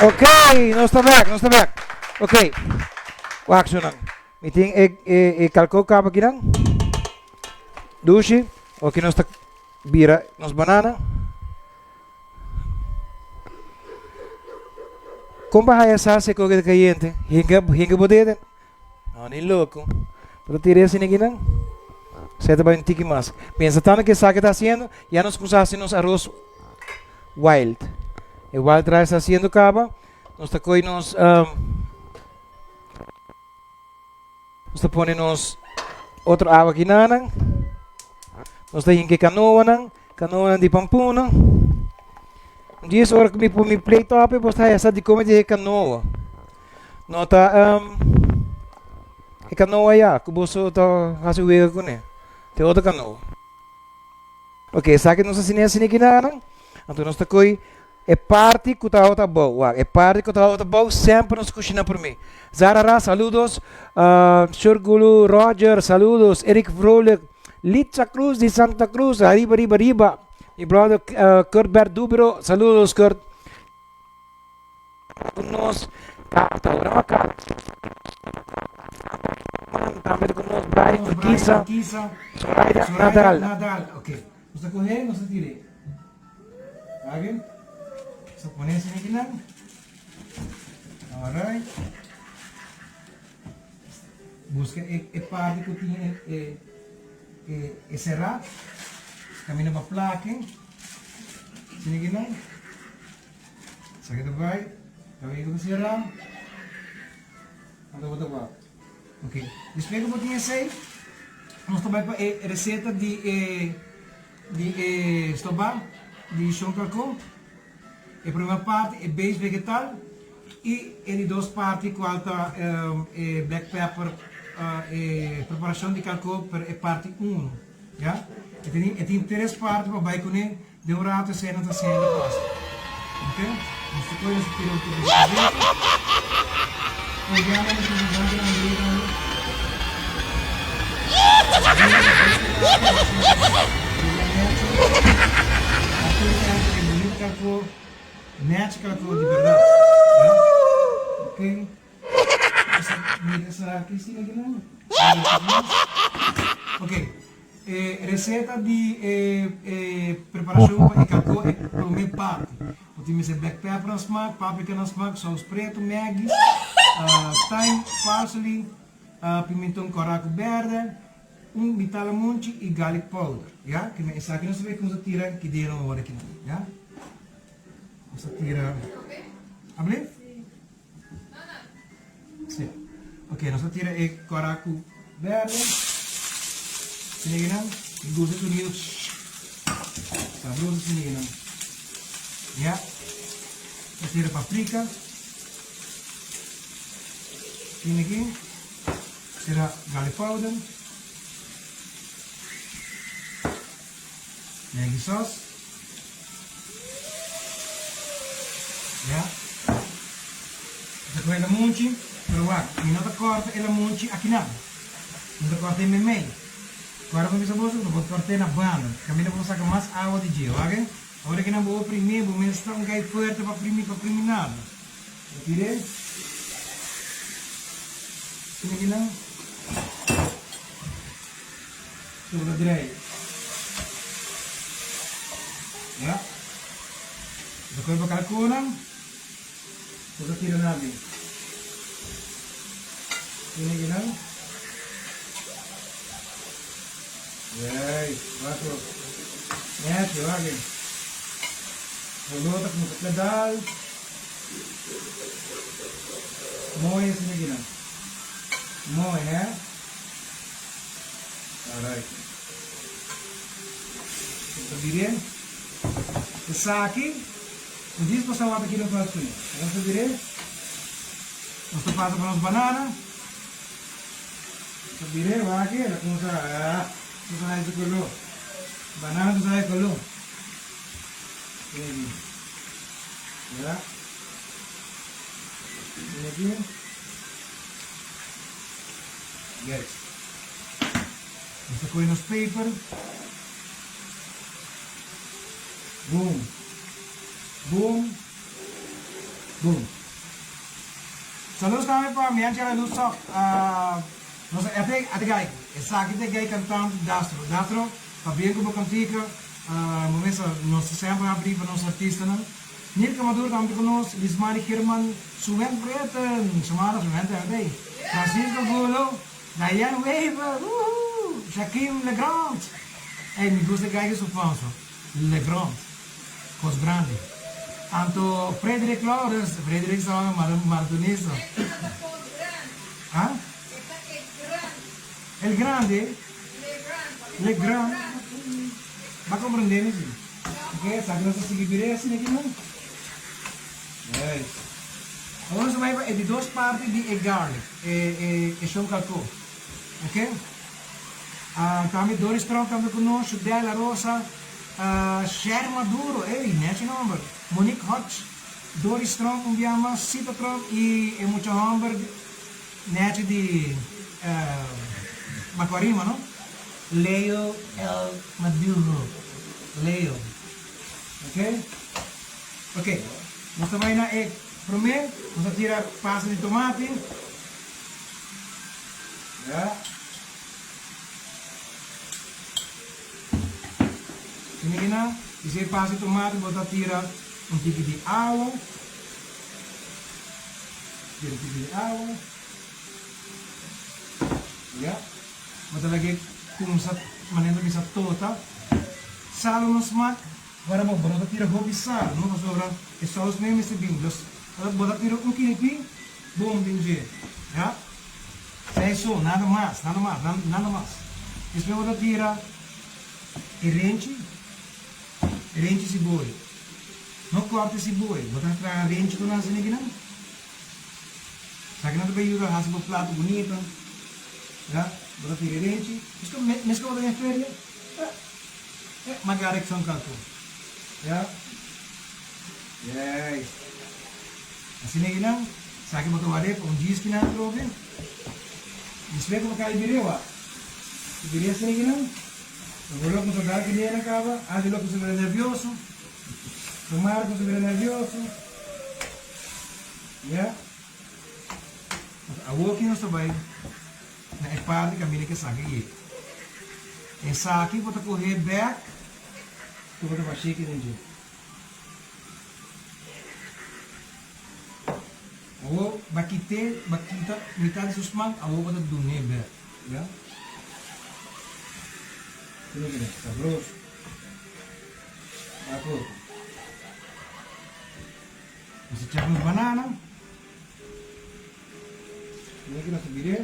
Speaker 2: Ok, nos ta back, nos ta back. Ok, wak su nan. Mi tin e, e, e kalko kaba aki nan. Dushi, ok nos ta bira nos banana. Kon pa haya sa si e koke ta kayente? Hinka, hinka bo dede. No, ni loko. Pero tira esei aki nan. Esei ta bai un tiki mas. Mientras tanto ke esaki ta hasiendo, ya nos kumsa hasi nos aros wild. E wild rice ta hasiendo kaba. Nos ta koi nos um, nos ta pone nos otro awa aki nan. Nos ta hinka e kanoanan, kanoanan di pampuna. Un dies ora ku mi pone mi plate op, bo ta haya sa di kome di e kanoa. No ta um, e kanoa ya ku boso ta hasi wega kuné. Te otro kanoa. Ok, esaki nos a siña asina aki nan. Anto nos ta koi e parti ku ta tabata abou. Wak, e parti ku ta tabata abou semper nos kushina promé. Zara Ra, saludos. Uh, Shurgulu Roger, saludos. Eric Vrolijk, Litza Cruz di Santa Cruz, arriba, arriba, arriba. Mi brother uh, Kurt Berdubero, saludos Kurt. Ku nos Carta ora carta tambe ku nos Brian Urquiza Zoraida Nadal.
Speaker 12: Ok, nos ta coge, nos ta tire. Oke, nos ta pone asina aki nan. Alright. Busca e, e parti ku tin e, e, e, e será. Camina pa plake. Asina aki nan. Esaki ta bai, ta bai ku sera. Anto bo ta wak. Ok, despues ku bo tin esei, nos ta bai pa e reseta di e di e stobá di shon kalkó. E prome parti e base vegetal i e di dos parti kual ta e black pepper e preparashon di kalkó pero e parti uno, ya. E tin e tin tres parti pa bai kuné. Den un rato esei no ta siendo pasa. Ok? Nos ta kohe nos ta tira un tiki di azete. Olviando nos ta danki na André tambe. E bonito kalko, nechi kalko di berdad. Ya? Ok? Mira esaki si aki nan. Ok. E receta di e e preparacion pa e calco e prome parti. Bo tin mester black pepper na smak, paprika na smak, saus preto, maggi, thyme, parsley, pimenton kora ku berde, un mitad lamunchi y garlic powder. Ya, kimen esaki nos ta bay kumsa tira kideno awor aki nan. Ya. Nos ta tira. Able? Sí. Ok, nos ta tira e kora ku berde. Siniginan. Mi gusta e sonido. Sabroso siniginan. Ya. Nos tira paprika. Tin aki. Tira garlic powder. Maggi sauce. Ya. Mi ta kohe lamunchi, pero wak, mi no ta kòrta e lamunchi akinan. Mi ta kòrta e meimei. Kòrda ku mi bisa boso ku bo por kòrt'é na banda, kaminda bo por saka mas awa di dje, wak. Ora ku nan bo oprimí, bo mes ta un gai fuerte pa primi, pa primi nada. Bo tir'é. Asina ki nan. So bo ta drei. Ya. Bo ta kohe bo kalkonan. Bo ta tira nan abi. Asina ki nan. Juist, wak op. Netje, wak e. Holó ta kuminsá pedal. Mooi asina aki nan. Mooi, hè? Alright. Nos ta bir'é. Esaki, un djis pasá wak aki nos ta hasi. Nos ta bir'é. Nos ta pasa pa nos banana. Ta bira e wak el a kumsa ah su sabi su kolo banana su sabi kolo Tene aki ya tene aki yes nos ta kohe nos paper boom boom boom. Saludos tambe pa mi anchi Luz Sok nos ate ate gai esaki ta e gai cantante Dastro Dastro pabien cu bo cantica bo mesa nos ta semper habri pa nos artistanan Nilka Maduro tambe ta cu nos Lismari German Suwen Britten Shamara Suwen tambe ta ey Francisco Gulo Diane Wever woohoo Shakim Legrand ey mi gusta e gai cu su fans Legrand. Cos grandi. Anto Frederick Lawrence, Frederick sa maratonista. Ha? El grande. Le grand. Ba comprende mi si. Ok, sa ki nos ta sigui bira asina aki no. Yes. Awor nos ta bai pa e di dos parti di e garlic, e e e shon kalko. Ok. Ah, tambe Doris Tromp tambe ku nos, Shudela Rosa. Sherry Maduro, ey, nechi nomber, Monique Hodge, Doris Tromp un bia mas, Sita Tromp y e mucha homber nechi di Macuarima, no? Leo L. Maduro, Leo. Ok? Ok, nos ta bay na e prome, nos ta tira pasta di tomati. Ya. Tene ki nan, i si e pasa e tomati bo ta tira un tiki di awa, tira un tiki di awa, ya, bo ta laga e kumsa manera ta bisa tota, salo no smak, ora bo bo no ta tira hopi sal no pasobra e sous mes mester bin, dus bo ta tira un kinipi bon den dje, ya. Sa eso, nada mas, nada mas, nada mas. Despues bo ta tira e renchi, e renchi siboyo. No corta e siboyo, bo ta traha renchi cu nan asina kinan. Esaki nan ta bay yuda haci bo plato bunito. Ya, bo ta tira e renchi. Mesco bo ta den feria, eh, eh, magara ek son calcun. Ya. Juist. Asina ei nan, esaki bo ta ward'é pa un djis kinan atrobe. Despues ku bo kai birewa, e bire asina ei nan, bo lo kumsa dal kidena kaba, Angelo kumsa bira nervioso, Romar kumsa bira nervioso. Ya. Awor ki nos ta bai na e parti kaminda ku esaki yega. Esaki bo ta kohe bèk ku bo ta bash'é kiden dje. Awor ba kit'é, ba kita mitad di su smak, awor bo ta dun'é bèk, ya. Kiko keda? Sabroso. Wak otro. Nos ta chap nos banana. Mira ki nos ta bir'é.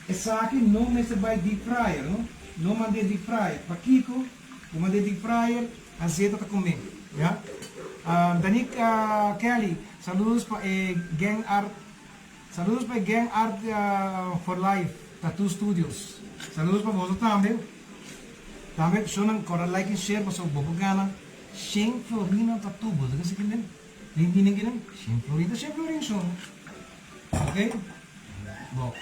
Speaker 12: Esaki no mester bai deep fryer no, no mand'é deep fryer, pakiko bo mand'é deep fryer azeta ta comé ya. Danique Kelly saludos pa e gang art saludos pa e gang art for life tattoo studios. Saludos pa boso tambe. Tambe shownan kòrda like en share pasobra bo por gana shen florina pa tur. Bo ta kese kinden? Den tinen kinden? Shen florin ta shen florin shownan. Ok? Bo.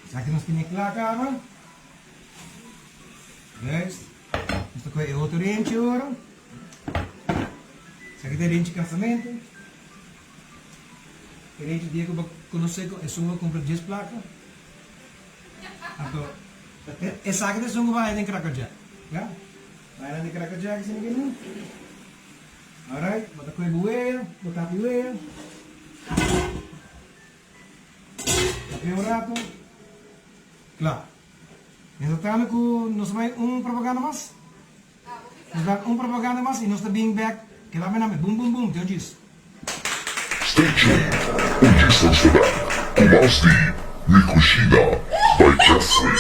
Speaker 12: Esaki nos tene kla kaba. Juist. Nos ta kohe e otro renchi ora. Esaki ta e renchi kasamentu. E renchi dia ku bo konosé ku esun bo kumpra dies plaka. Anto esaki ta esun ku bo haña den Cracker Jack. Ya? Bo haña nan den Cracker Jack esei kinan. Alright, bo ta kohe bo wea, bo tapi wea. Tap'é un rato. Kla. Mientras tanto ku nos ta bai un propaganda mas. Nos ta un propaganda mas y nos ta bin bek keda me name bum bum bum te djis.
Speaker 9: Stay tuned, un djis nos ta bek ku mas di Mi Cushina by Jeffrey.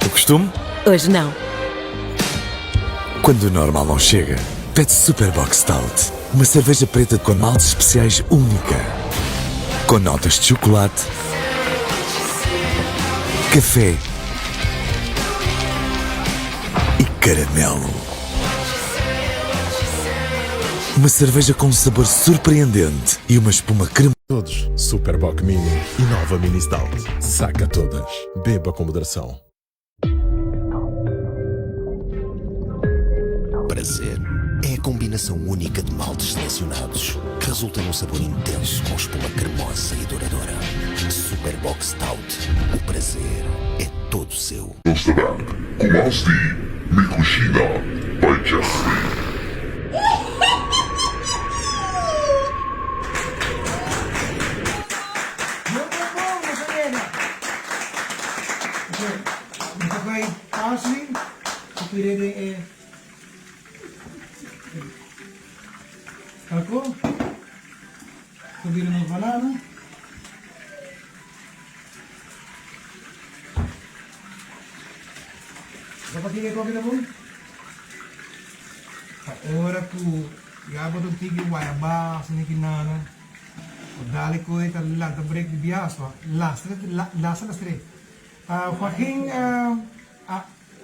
Speaker 9: O costume?
Speaker 11: Hoje não.
Speaker 5: Quando o normal não chega, pede Super Bock Stout, uma cerveja preta com maltes especiais única. Com notas de chocolate, café e caramelo. Uma cerveja com um sabor surpreendente e uma espuma cremosa.
Speaker 6: Todos, Super Bock Mini e nova Mini Stout. Saca todas. Beba com moderação.
Speaker 8: Prazer é a combinação única de maltes selecionados que resulta num sabor intenso com espuma cremosa e duradoura. Super Bock Stout. O prazer é todo seu.
Speaker 9: Nos ta bek ku mas di Mi Cushina by Jeffrey.
Speaker 12: Bon bon bon nos a yega. Ok, mi ta bai parsley ku pire den e kalko. Ta bira nos banana. Sa pakiko e koki ta bon? Pa ora ku ya bo ta un tiki wayabá asina ki nana, bo dal e koe ta lanta brek di bias pa lastra lastra lastr'é. Joaquin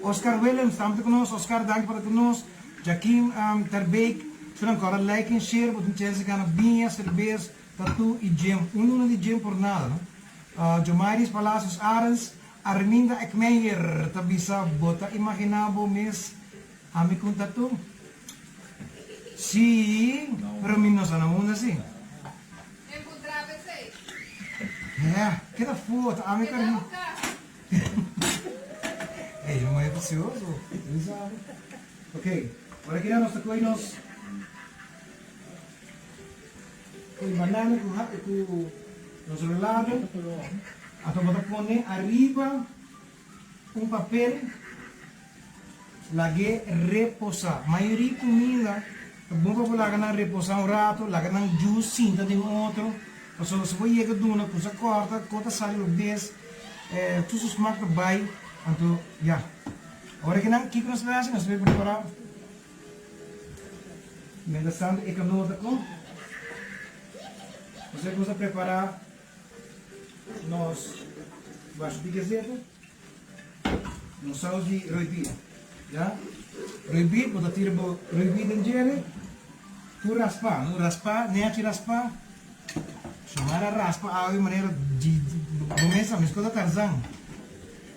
Speaker 12: Oscar Willems tambe ta ku nos. Oscar danki pa ta ku nos. Jaquim Terbeek, su nan kòrda like en share bo tin chèns di gana biña, serbes, Tatu y Jim, un luna di Jim por nada no. Jomairis Palacios Arends, Arminda Ekmeijer ta bisa bo ta imagina bo mes ami cu un tatu? Si, pero mi no sa na unda si. Heh, keda foto, ami cu Arminda. Ey, no mas precioso, Ok, ora kina nos ta coy nos. E banana ku ku nos rolado anto bo ta pone ariba un papel lag'é reposá. Mayoria kuminda ta bon pa bo laga nan reposá un rato, laga nan juice sinta den otro, pasobra si bo yega duna kusa kòrta, ko ta sali robes, tur su smak ta bai, anto ya. Ora ki nan kiko nos ta hasi? Nos ta bai prepará. Mientras tanto e calor ta con. Nos a cuminsa prepara. nos basha di gazeta, nos saus di roibit. Ya? Roibit, bo ta tira bo roibit den djele, tur raspa, no? Raspa, nechi raspa. Xiomara raspa awe manera di bo mesa, mescos ta Tarzan.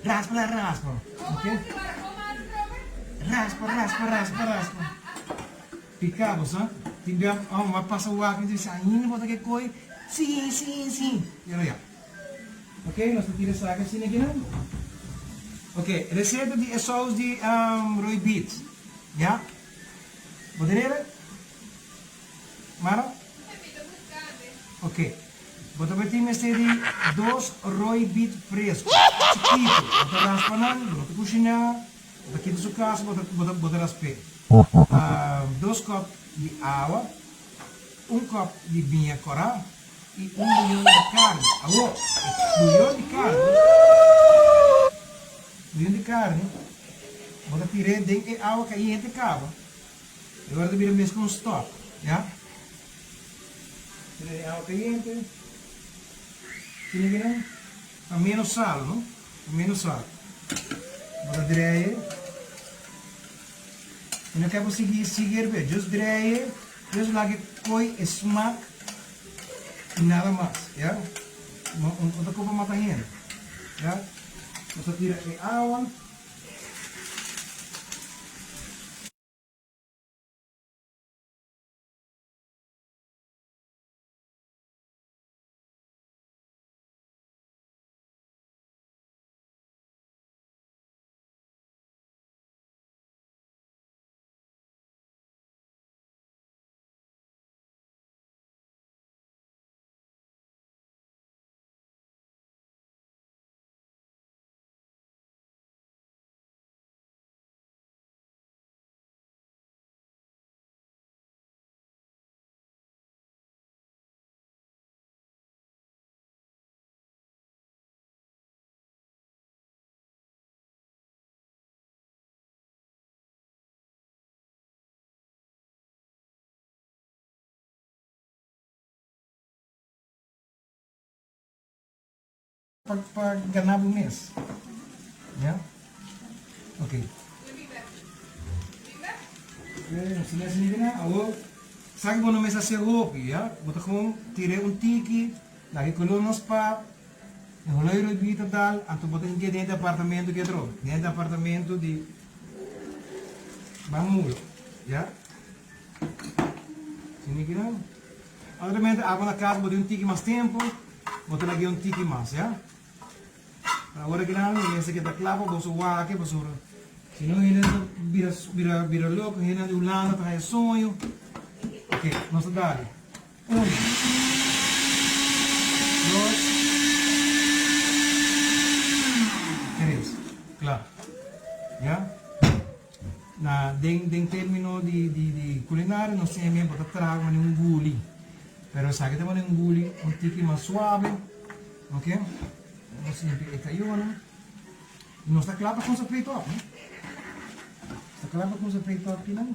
Speaker 12: Raspa la raspa, ok? Raspa, raspa, raspa, raspa. Pica bo sa. Tin bia oh mi a pasa wak mi ta bisa ainda bo ta ke koe si si si pero ya. Ok nos ta tira esaki asina akinan. Ok receta di e saus di roibit ya. Bo tenere? Mara? Ok bo ta tin mester di dos roibit fresco chikito bo ta raspa nan bo no ta kushina. Bo ta kita su kas, bo ta, bo ta, bo ta rasp'é. Dos kòp di awa, un kòp di biña kòrá i un buyon di karni. Awor, e buyon di karni, buyon di karni, bo ta tir'é den e awa kayente kaba, e ora ta bira mes ku un stòk, ya. Tir'é den awa kayente, tene kinan, pa ménos sal, no? Ku menos sal. Bo ta draai. Mi no ke bo sigui sigui herbe. Just draai. Just laga e koi e smak i nada mas. Ya. No ta kopa mata hende. Ya. Nos ta tira e awa. Pa pa gana bo mes. Ya. Ok. Awor sa ki bo no mester hacer hopi, ya. Bo ta gewoon tira un tiki, laga e color nos pap, e holoi roibí ta dal, anto bo ta hinca den e departamento ki otro, den e departamento di Bamulo, ya. Sini kinan. Otro abo na cas bo tin un tiki mas tempo, bo ta lag'é un tiki mas, ya. Pero awor aki nan mi mester keda kla pa boso wak pasobra si no hende ta bira bira bira loko, hendenan di Hulanda ta haya soño. Ok, nos ta dale. Un, dos, tres. Kla. Ya. Na den den termino di di di culinario nos tin e bo ta traha manera un guli pero esaki ta manera un guli un tiki mas suave ok nos limpia e cayonan y nos ta cla pa cuminsa plate op no nos ta cla pa cuminsa plate op kinan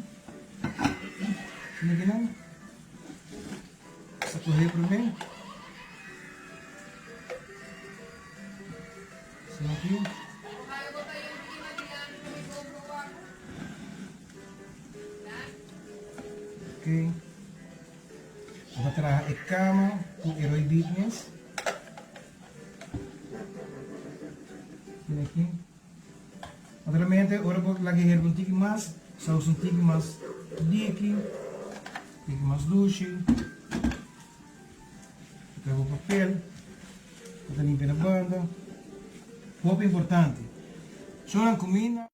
Speaker 12: asina kinan nos ta coge prome Asina aki. Ok. Bo ta traha e kama ku e roi beef mes. Asina aki. Naturalmente ora bo laga e herba un tiki mas, saus un tiki mas diki, tiki mas dushi. Trae bo papel, bo ta limpia na banda. Hopi importante, so nan cuminda.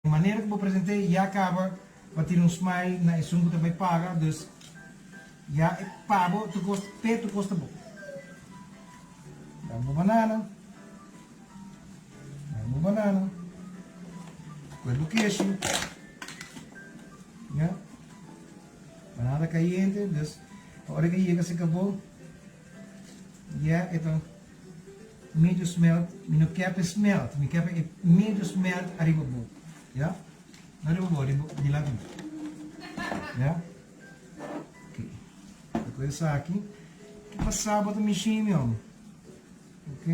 Speaker 12: E manera cu bo presente ya caba pa tira un smile na esun cu ta bay paga, dus ya e pa bo tur cos, p'e tur cos ta bon. Dame bo banana, dame bo banana, coge bo keshi, ya. Banana cayente, dus ora que yega se cabo, ya e ta medio smelt, mi no kier pa e smelt, mi kier pa e medio smelt ariba bo, ya, no ariba bo, ariba dilanti mi, ya, ok, ta coge esaki. Ki pasa bo ta mishi mi homber? Ok.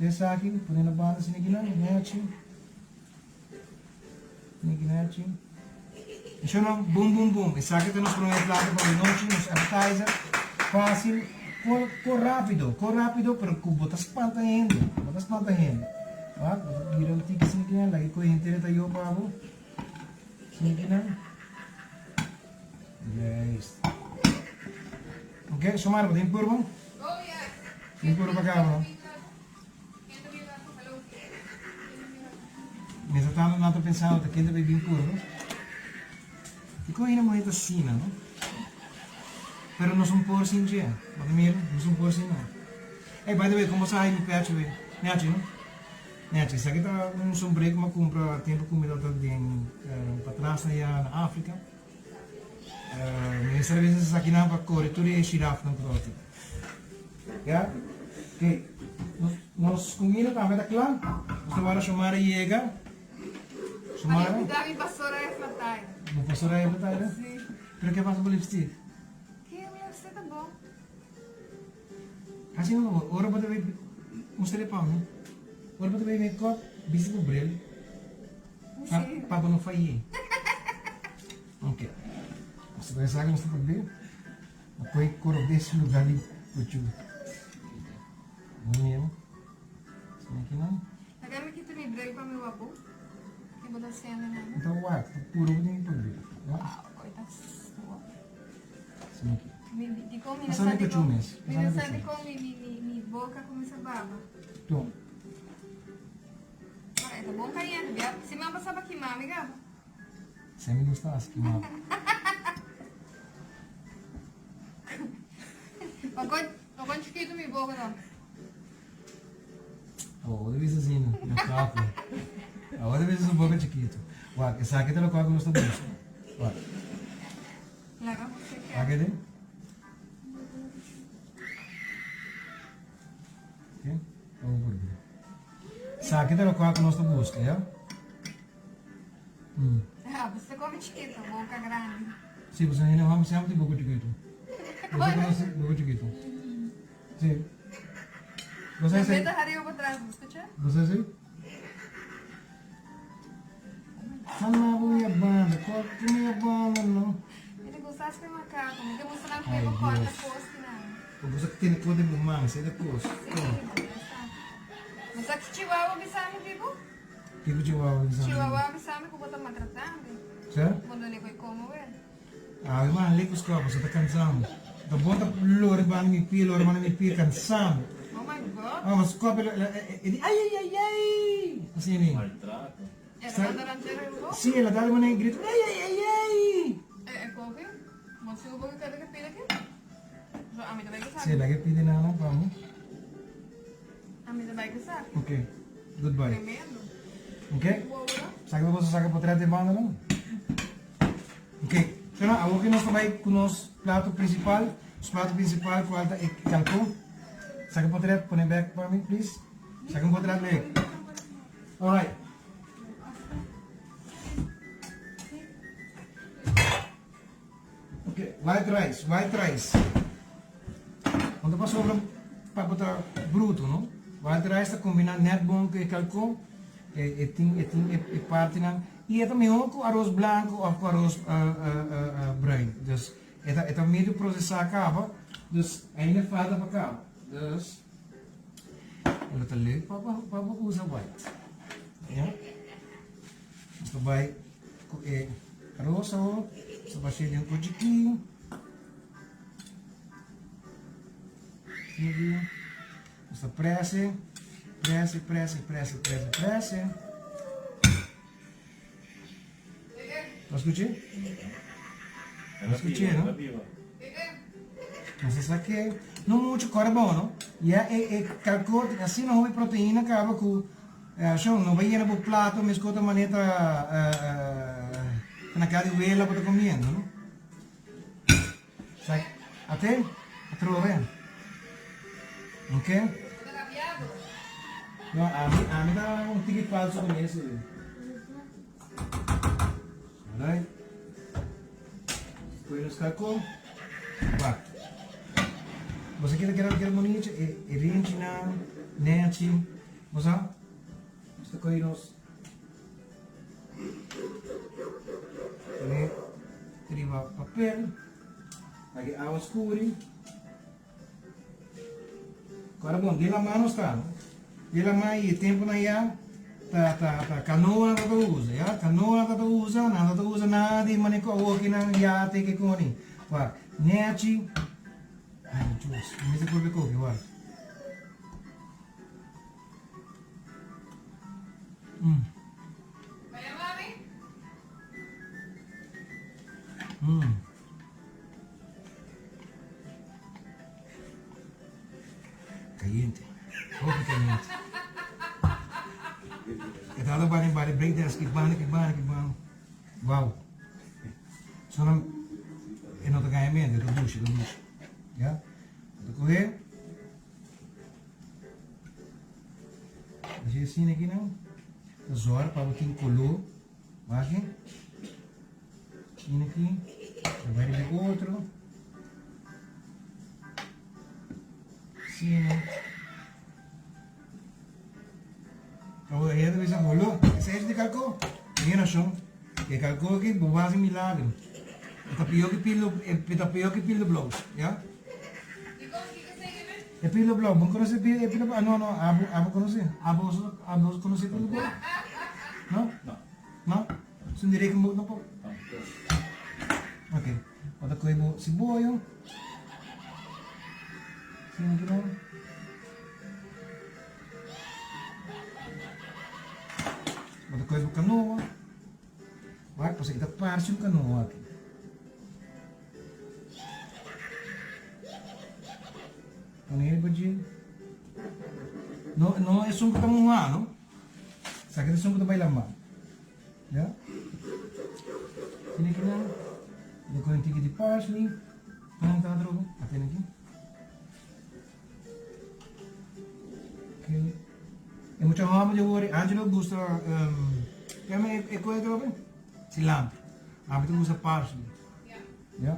Speaker 12: Esaki, pone na banda asina aki nan, nechi. Neki nechi. Esho no, bum bum bum. Esaki ta nos prome plato pa nochi, nos appetizer. Fácil, ko, ko rápido, ko rápido, pero ku bo ta spanta hende. Bo ta spanta hende. Wak, bo ta bira un tiki asina ki nan, laki koe henter e ta yo pa bo. Asina ki nan. Juist. Ok, Xiomara, bo tin purba? Tin purba pa kaba? Mientras tanto nan ta pensando ta ken ta bay bin purba. Dikon hende muher ta asina no? Pero nos un por sin dje. Bo ta mira? Nos un por sin nan. Ey by the way como sa hay mi pecho wey? Nechi no? Nechi esaki ta un sombré ku mi a kumpra tempu ku mi tabata den patras aya na Afrika. Mi mester a bisa esaki nan pa kore tur e shirafnan ku tabata tin. Ya? Ok. Nos, nos kumida tambe ta kla. Nos ta wara Shomara yega. Shomara?
Speaker 11: Ay, cuida mi pastora e flatay.
Speaker 12: Bo pastora e flatay?
Speaker 11: Si.
Speaker 12: Pero ke pasa ku lipstick?
Speaker 11: Ke mi lipstick ta bon.
Speaker 12: Hasi un favor, ora bo ta bay, mustra e pa mi. Ora bo ta bay make-up, bisti bo bril. Pa, pa bo no fayé. Ok. Nos ta bay esaki, nos ta probeer. A koe koro bes lugar di puchu. Mira. Sina ki nan.
Speaker 11: Laga mi kita mi bril pa mi wak bo. Ki bo ta haciendo nan?
Speaker 12: Mi ta wak, ta puro bo tin ki probeer.
Speaker 11: Wow, koe ta suave.
Speaker 12: Sina ki.
Speaker 11: Mi dikon mi no
Speaker 12: Pasa
Speaker 11: sa
Speaker 12: mi
Speaker 11: dikon.
Speaker 12: puchu mes.
Speaker 11: Mi
Speaker 12: Pasa
Speaker 11: no
Speaker 12: mi
Speaker 11: sa
Speaker 12: puchu.
Speaker 11: dikon mi mi mi mi boka kuminsa baba.
Speaker 12: Tom.
Speaker 11: Mara e ta bon kayente bia. Si mama sa pa kima mi gaba.
Speaker 12: Si mi gusta as kima.
Speaker 11: Pakon chikitu mi boka ta.
Speaker 12: Awor ta bisa asina, na kafe. Awor ta bisa su boka chikitu. Wak, esaki ta lokual ku nos ta buska. Wak.
Speaker 11: Laga Jose keda.
Speaker 12: Wak ede. Ok, awor por bira. Esaki ta lokual ku nos ta buska, ya?
Speaker 11: Ah, bo ta come chiquito, boca grandi.
Speaker 12: Sí, pues hende hòmber semper tin boca chiquito. Bo ta conoce boca chiquito. Sí. Bo sa esei?
Speaker 11: Meta arriba pa tras, bo scucha?
Speaker 12: Bo sa esei? Mama, bo mi banda, corta mi banda, no.
Speaker 11: Mi ta gusta aspe macaco, mi ta gusta nan pego corta cos ki nan.
Speaker 12: Bo gusta tene cos den bo man, esei ta cos.
Speaker 11: Sí, bo gusta. Bo sa ki chihuahua bisa mi, Bibo?
Speaker 12: Kiko Chihuahua bisa mi?
Speaker 11: Chihuahua bisa mi ku bo ta maltratá mi.
Speaker 12: Sa?
Speaker 11: Bo no leko e komo wer.
Speaker 12: Awe man leko skòp pasobra ta kansá mi. Ta bon ta lori banda mi pia, lori banda mi pia, kansá mi.
Speaker 11: Oh my God.
Speaker 12: Oh, ma skòp e e di ai ai ai ai. Asina ni.
Speaker 10: Maltrato.
Speaker 11: E ta manda ranchero riba bo?
Speaker 12: Si, el a dal manera grito ai ai ai ai.
Speaker 11: E e koki? Bo sigur bo ke kada ke pidi aki? So ami ta bai ku
Speaker 12: Si,
Speaker 11: esaki.
Speaker 12: laga e pidi nana pa mi.
Speaker 11: Ami ta bai ku esaki.
Speaker 12: Ok. Goodbye.
Speaker 11: Tremendo.
Speaker 12: Ok. Saki pa boso saka potret di banda no. Ok. So no, awor ki nos ta bai ku nos plato principal. Nos plato principal kual ta e kalkon. Saka potret, pone bek pa mi please. Saka un potret lek. Alright. Ok, white rice, white rice. No ta pasobra pa bo ta bruto, no? White rice ta combina net bon cu e calcon, e, e tin, e tin e, e partinan. Y e ta mihor cu aros blanco of cu aros uh, uh, uh, uh, bruin. Dus, e ta, e ta medio procesa caba, dus ainda falta pa caba. Dus, e lo ta leuk pa bo, pa bo usa white. Ja? Nos ta bai ku e aros awor. Nos ta bash'é den un kochikin. Asina Nos ta prese, prese, prese, prese, prese, prese. Bo skuch'é? Bo skuch'é, no? Nos ta sak'é, no muchu, kòrda bon, no? Ya e e kalkó tin asina hopi proteina kaba ku Shon, no bai yena bo plato meskos ta manera ta na kaya di wela bo ta komiendo, no? Sa, ate, atrobe. Ok? No, ami, ami ta un tiki falso con eso. Alright. Poi nos kalkon. Wak. Bo sa keda keda keda bunita e e renchinan, nechi, bo sa? Nos ta kohe nos pone riba papel, aki awa skuri. Kòrda bon, den lamá nos ta, no? Den lamá i e tempunan ya ta ta ta kanoa nan tabata usa, ya, kanoa nan tabata usa, nan tabata usa nada di manera ku awokinan yate ke koni. Wak, nechi, ay Dios, mi mester purba e koki, wak. Mm. Mm. Caliente. Hopi caliente. E tata bani bani break dance ki bani ki bani ki bani. Wow. Sona e no ta gaña mente, ta dushi, ta dushi. Ya. Ta coge. Así asina aquí nan. Ta zora pa bo tin color. Wak. Tin aki, ta bai riba e otro. Asina. Awor e ta bisa holó, esei es di kalkó. Mira shon, e kalkó aki bo basa milagro. E ta pió ki pilo, e ta pió ki pilo blou, ya. E pilo blou, bo konosé e pilo blou? Ah no no, abo abo konosé? Abo abo konosé pilo blou? No? No. No? Sun di rekenboek tampoco? Ok. Bo ta kohe bo siboyo. Sina ki nan. Bo ta kohe bo kanoa. Wak, pasobra e ta parse un kanoa aki. Pone riba dje. No, no esun ku ta muhá, no. Esaki ta esun ku ta bai lambá. Ya. Tene ki nan. Bo kohe un tiki di parsley. Nan ta droga. A tene ki. Okay. E mucha hòmber di wori. Angelo gusta um, kema e, e koe droga? Cilantro. Ami ta gusta parsley. Ya.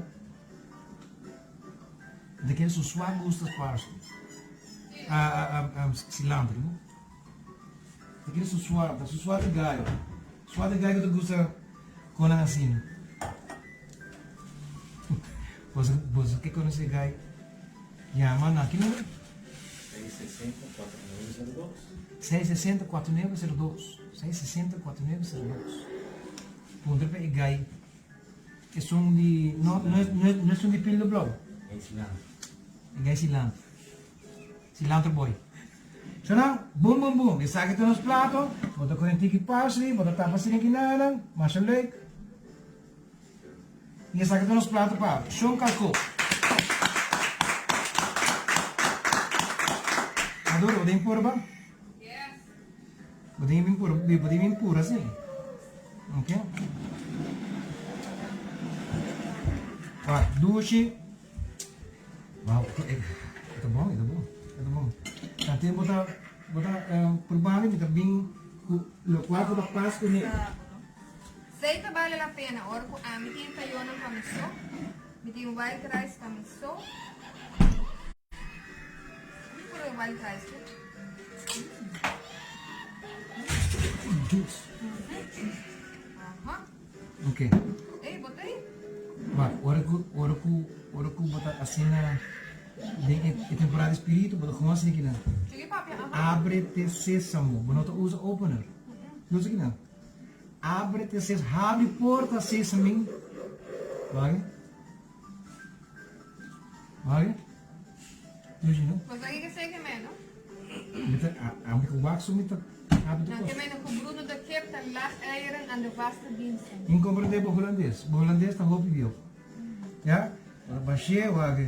Speaker 12: De ken su swa gusta parsley. Ah, ah, ah, um, cilantro, no? Ta kere su suave, ta su suave gallo. Suave gallo ta gusta con nan asina. Boso, boso ke conoce gai, yama na ki numero?
Speaker 13: 660 4902.
Speaker 12: 660 4902. 660 4902. Puntra pa e gai. Esun di, no, no, no, no esun di pil blauw.
Speaker 13: Gai cilantro.
Speaker 12: E gai cilantro. Cilantro boy. So nan, boom boom boom, esaki ta nos plato, bo ta kohe un tiki parsley, bo ta tapa asina kinanan, masha leuk. I esaki ta nos plato pa Shon Kalko. Maduro, bo tin purba? Bo tin bin purba, bo tin bin pura si. Ok. Wak, dushi. Wow, e ta bon, e ta bon, e ta bon. Ta te bo ta, bo ta probando mi ta bin ku lokual ku ta pas kuné.
Speaker 11: Sei ta bale la pena ora ku ami tin tayonan pa mi so, mi tin white rice pa mi so. Mi puru e white rice tu.
Speaker 12: Juice.
Speaker 11: Aha.
Speaker 12: Ok.
Speaker 11: Ey, bo ta ey?
Speaker 12: Wak, ora ku, ora ku, ora ku bo ta asina den e, e temporada di spiritu, bo ta gewoon asina kinan.
Speaker 11: Sigui papia, aha.
Speaker 12: Ábrete sésamo. Bo no ta usa opener. Lusa kinan. Ábrete sésamo. Habri porta sésamin. Wak. Wak. Lusa, no?
Speaker 11: Bo sa kiko esei ke meno?
Speaker 12: Mi ta, a, ami ku wak so mi ta.
Speaker 11: Dan ke mene ku Bruno de Kip ta lag eieren aan de vaste diensten.
Speaker 12: In comprende bo Hulandes. Bo Hulandes ta hopi bieu. Ja? Ora bashé wak.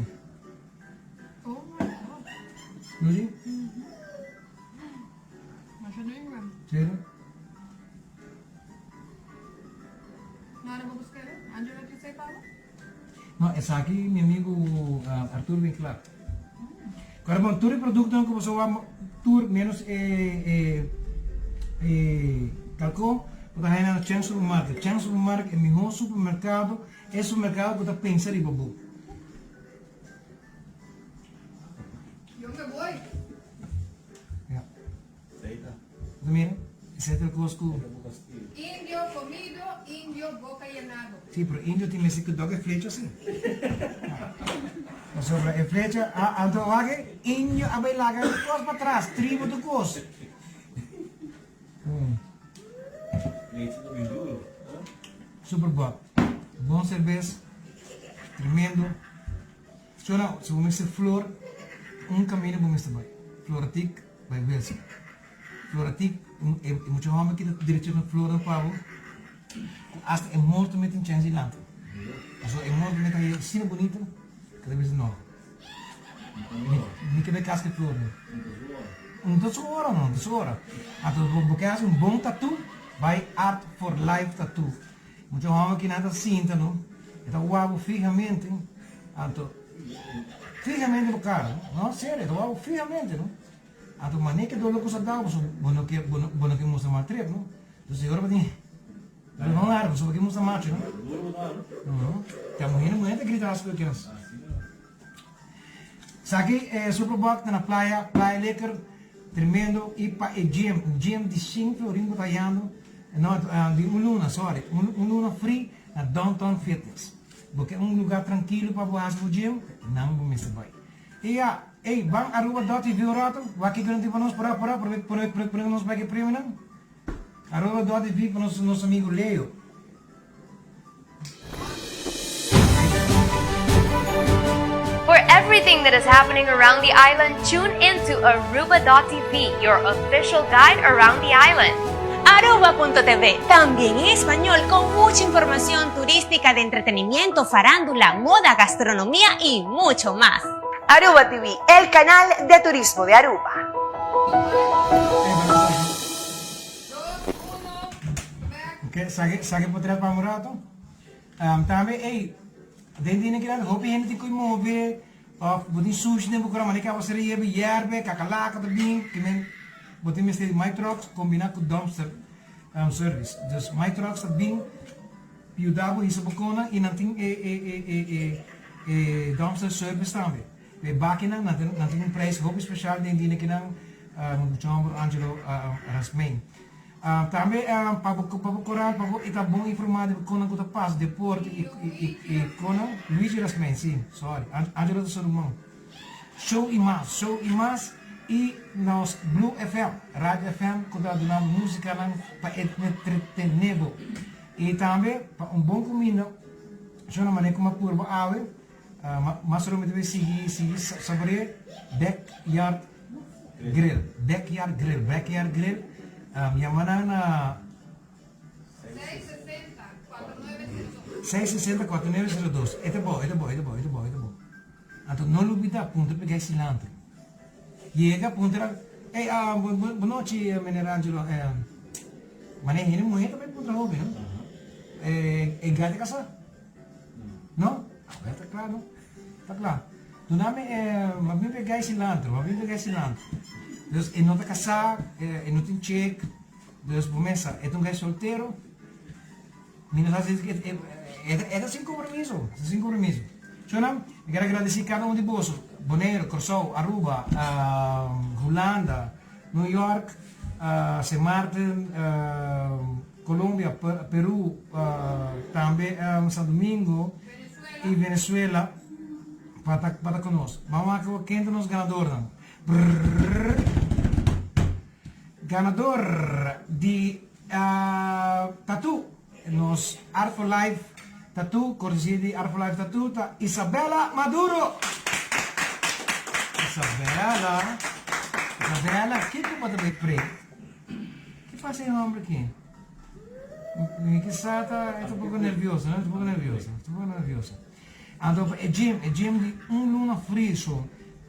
Speaker 11: Oh my God.
Speaker 12: Lucy?
Speaker 11: Masha ding man.
Speaker 12: Serio?
Speaker 11: Nada bo buskere? Angelo trese pa bo?
Speaker 12: No, esaki mi amigo Arthur Winklar. Kora bon, tur e produktonan ku boso wak tur menos e e e kalkó bo ta haña na Cheng Supermarket. Cheng Supermarket e mihó supermerkado, e supermerkado ku ta pensa riba bo. Ja. Bo ta mira? Esei ta e kos ku.
Speaker 11: Indio comido, indio boca yenado.
Speaker 12: Sí, pero indio tin mester ku dòk e flecha sí. Pasobra e flecha, a anto wak e indio a bai laga e kos patras, tribu tur kos. Super bòt. Bon serbes. Tremendo. Chona, si bo mester flor, un camino bo mester bai. Floratik bai Wilson. Floratik, e mucha homber ki ta drecha na flornan pa bo, ku asta e morto mete un chens di lanta. Pasobra e morto mete haye asina bunita, ku ta bisa no, mi mi ke bai kas ku e flornan. No ta su ora, no ta su ora. Anto bo ke hasi un bon tattoo, bai Art for Life Tattoo. Mucha homber ki nan ta sinta no, e ta wak bo fijamente, anto fijamente bo cara no, no serio, e ta wak bo fijamente no, anto mane ke dolo ku sa dau pasobra bo no ke bo no ke mustra maltrep no, entonces e ora bo tin bo no hari pasobra bo ke mustra macho no, no, te muher muher ta grita asina ku kens. Esaki e Superboc ta na playa, playa lekker, tremendo y pa e gym, un gym di shin florin bo ta hayando, no di un luna sorry, un luna free na Downtown Fitness. Bo ke un lugar trankilo pa bo haci bo gym, nan bo mester bay. Y ya, ey ban Aruba dot TV un rato, wak kiko nan tin pa nos, pura pura, prome prome prome nos bay ke premionan. Aruba dot TV pa nos nos amigo Leo.
Speaker 14: For everything that is happening around the island, tune in to Aruba.tv, your official guide around the island.
Speaker 15: Aruba.tv, también en español con mucha información turística de entretenimiento, farándula, moda, gastronomía y mucho más.
Speaker 16: Aruba TV, el canal de turismo de Aruba.
Speaker 12: Ok, saki, saki potret pa un rato. Um, tambe, ey, den dina kinan hopi hende tin koe move, of bo tin sushi den bo kura, mane kaba sera yebe yerbe, kakalaka ta bin, ki men, bo tin mester di my trucks kombina ku dumpster um, service. Dus my trucks ta bin yuda bo hisa bo kona i nan tin e, e, e, e, e, e dumpster service tambe. E bakinan, nan tin, nan tin un prijs hopi special den dina kinan, um, mucho homber Angelo uh, Rasmijn. Tambe pa bo pa bo koral pa bo e ta bon informá di konan ku ta pasa deporte i i i konan Luigi Rasmijn si sorry Angelo ta su ruman show i mas show i mas i nos Blue FM Radio FM ku ta duna bo musikanan pa entretené bo i tambe pa un bon kuminda shona manera ku mi a purba awe mas ora mi ta bay sigui sigui sabore'é Backyard Grill, Backyard Grill, Backyard Grill, um, yama nan na 660 4902. E ta bo, e ta bo, e ta bo, e ta bo, e ta bo. Anto no lubida, puntra pega e cilantro. Yega, puntra, hey, ah, bu, bu, bu nochi, eh, meneer Angelo. Eh, mane hende muher ta bay puntra hopi, no? Eh, e gata casa? No? Ah, ta kla, no? Ta kla. Duna mi e, ma bin pega e cilantro, ma bin pega e cilantro. Dus e no ta casá, e no tin chick, dus bo mesa, e ta un guy soltero. Mi no sa si e, e ta sin compromiso, e ta sin compromiso. Shownan, mi kier a gradeci cada un di boso, Bonaire, Corsou, Aruba, Hulanda, New York, Sint Maarten, Colombia, Peru, tambe San Domingo y Venezuela pa ta pa ta cu nos. Ban wak awor ken ta nos ganadornan. Brrrr. Ganador di tattoo, nos Art for Life tattoo, cortesia di Art for Life tattoo ta Isabella Maduro. Isabella, Isabella, kico bo ta bay print? Ki pasa e homber aki? Mi kisa ta e ta un poco nervioso, no? E ta un poco nervioso, e ta un poco nervioso. Anto pa e gym, e gym di un luna free so.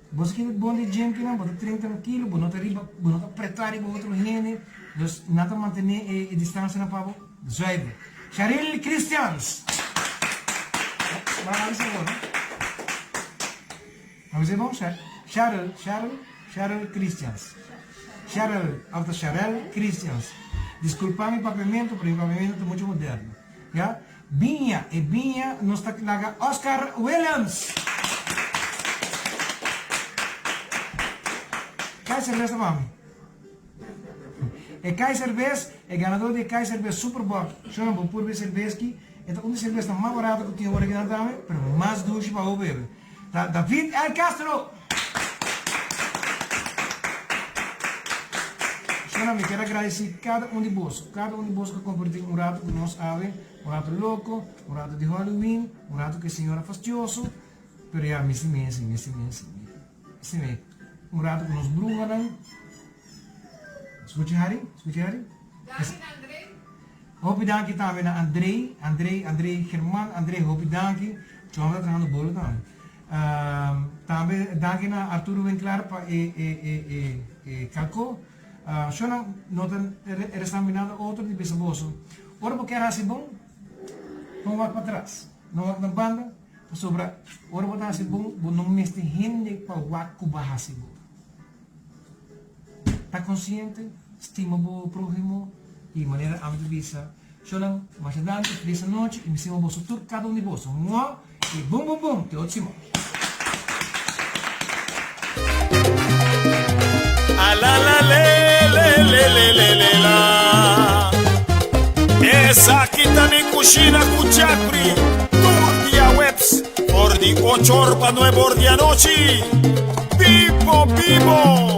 Speaker 12: Bo sa kiko bon di gym kinan, bo ta train trankilo, bo no ta riba, bo no ta preta riba otro hende, dus nan ta mantene e e distancianan pa bo zuiver. Sharil Christians! Bo a bisa bon, no? A bisa bon? Sharil, Sharil, Sharil Christians. Sharel, of ta Sharel Christians. Disculpa mi papiamento, pero mi papiamento ta mucho moderno. Ya? Biña, e biña nos ta laga Oscar Willems. kai serbes ta pa mi. E kai serbes, e ganador di e kai serbes Superbock, shona bo purba e serbes ki, e ta un di serbesnan mas barato ku tin awor aki nan tambe, pero mas dushi pa bo bebe. Ta David L. Castro! Shona mi kier a gradeci kada un di boso, kada un di boso ku a komparti un rato ku nos awe, un rato loko, un rato di Halloween, un rato ku e señora fastioso, pero ya mi si mi si mi si mi si mi si mi un rato ku nos bruhanan. Skucha Harry, skucha Harry.
Speaker 11: Danki na André.
Speaker 12: Hopi danki tambe na André, André, André German, André hopi danki. Chon ta trahando bolo tambe. Tambe danki na Arturo Winklaar pa e e e e e kalko. Shonnan no ta resta mi nada otro di bisa boso. Ora bo kier hasi bon, no wak patras, no wak na banda, pasobra ora bo ta hasi bon, bo no mester hende pa wak ku bo a hasi bon. Ta konsiente, stima bo próhimo i manera ami ta bisa, Shownan, masha danki, felis anochi i mi stima boso tur kada un di boso. Mua i bum bum bum, te otro siman.
Speaker 1: Alalale'lelelelelelá Esaki ta mi kushina ku Jeffrey tur diaweps for di ocho or pa nuebe or di anochi. Bibo bibo!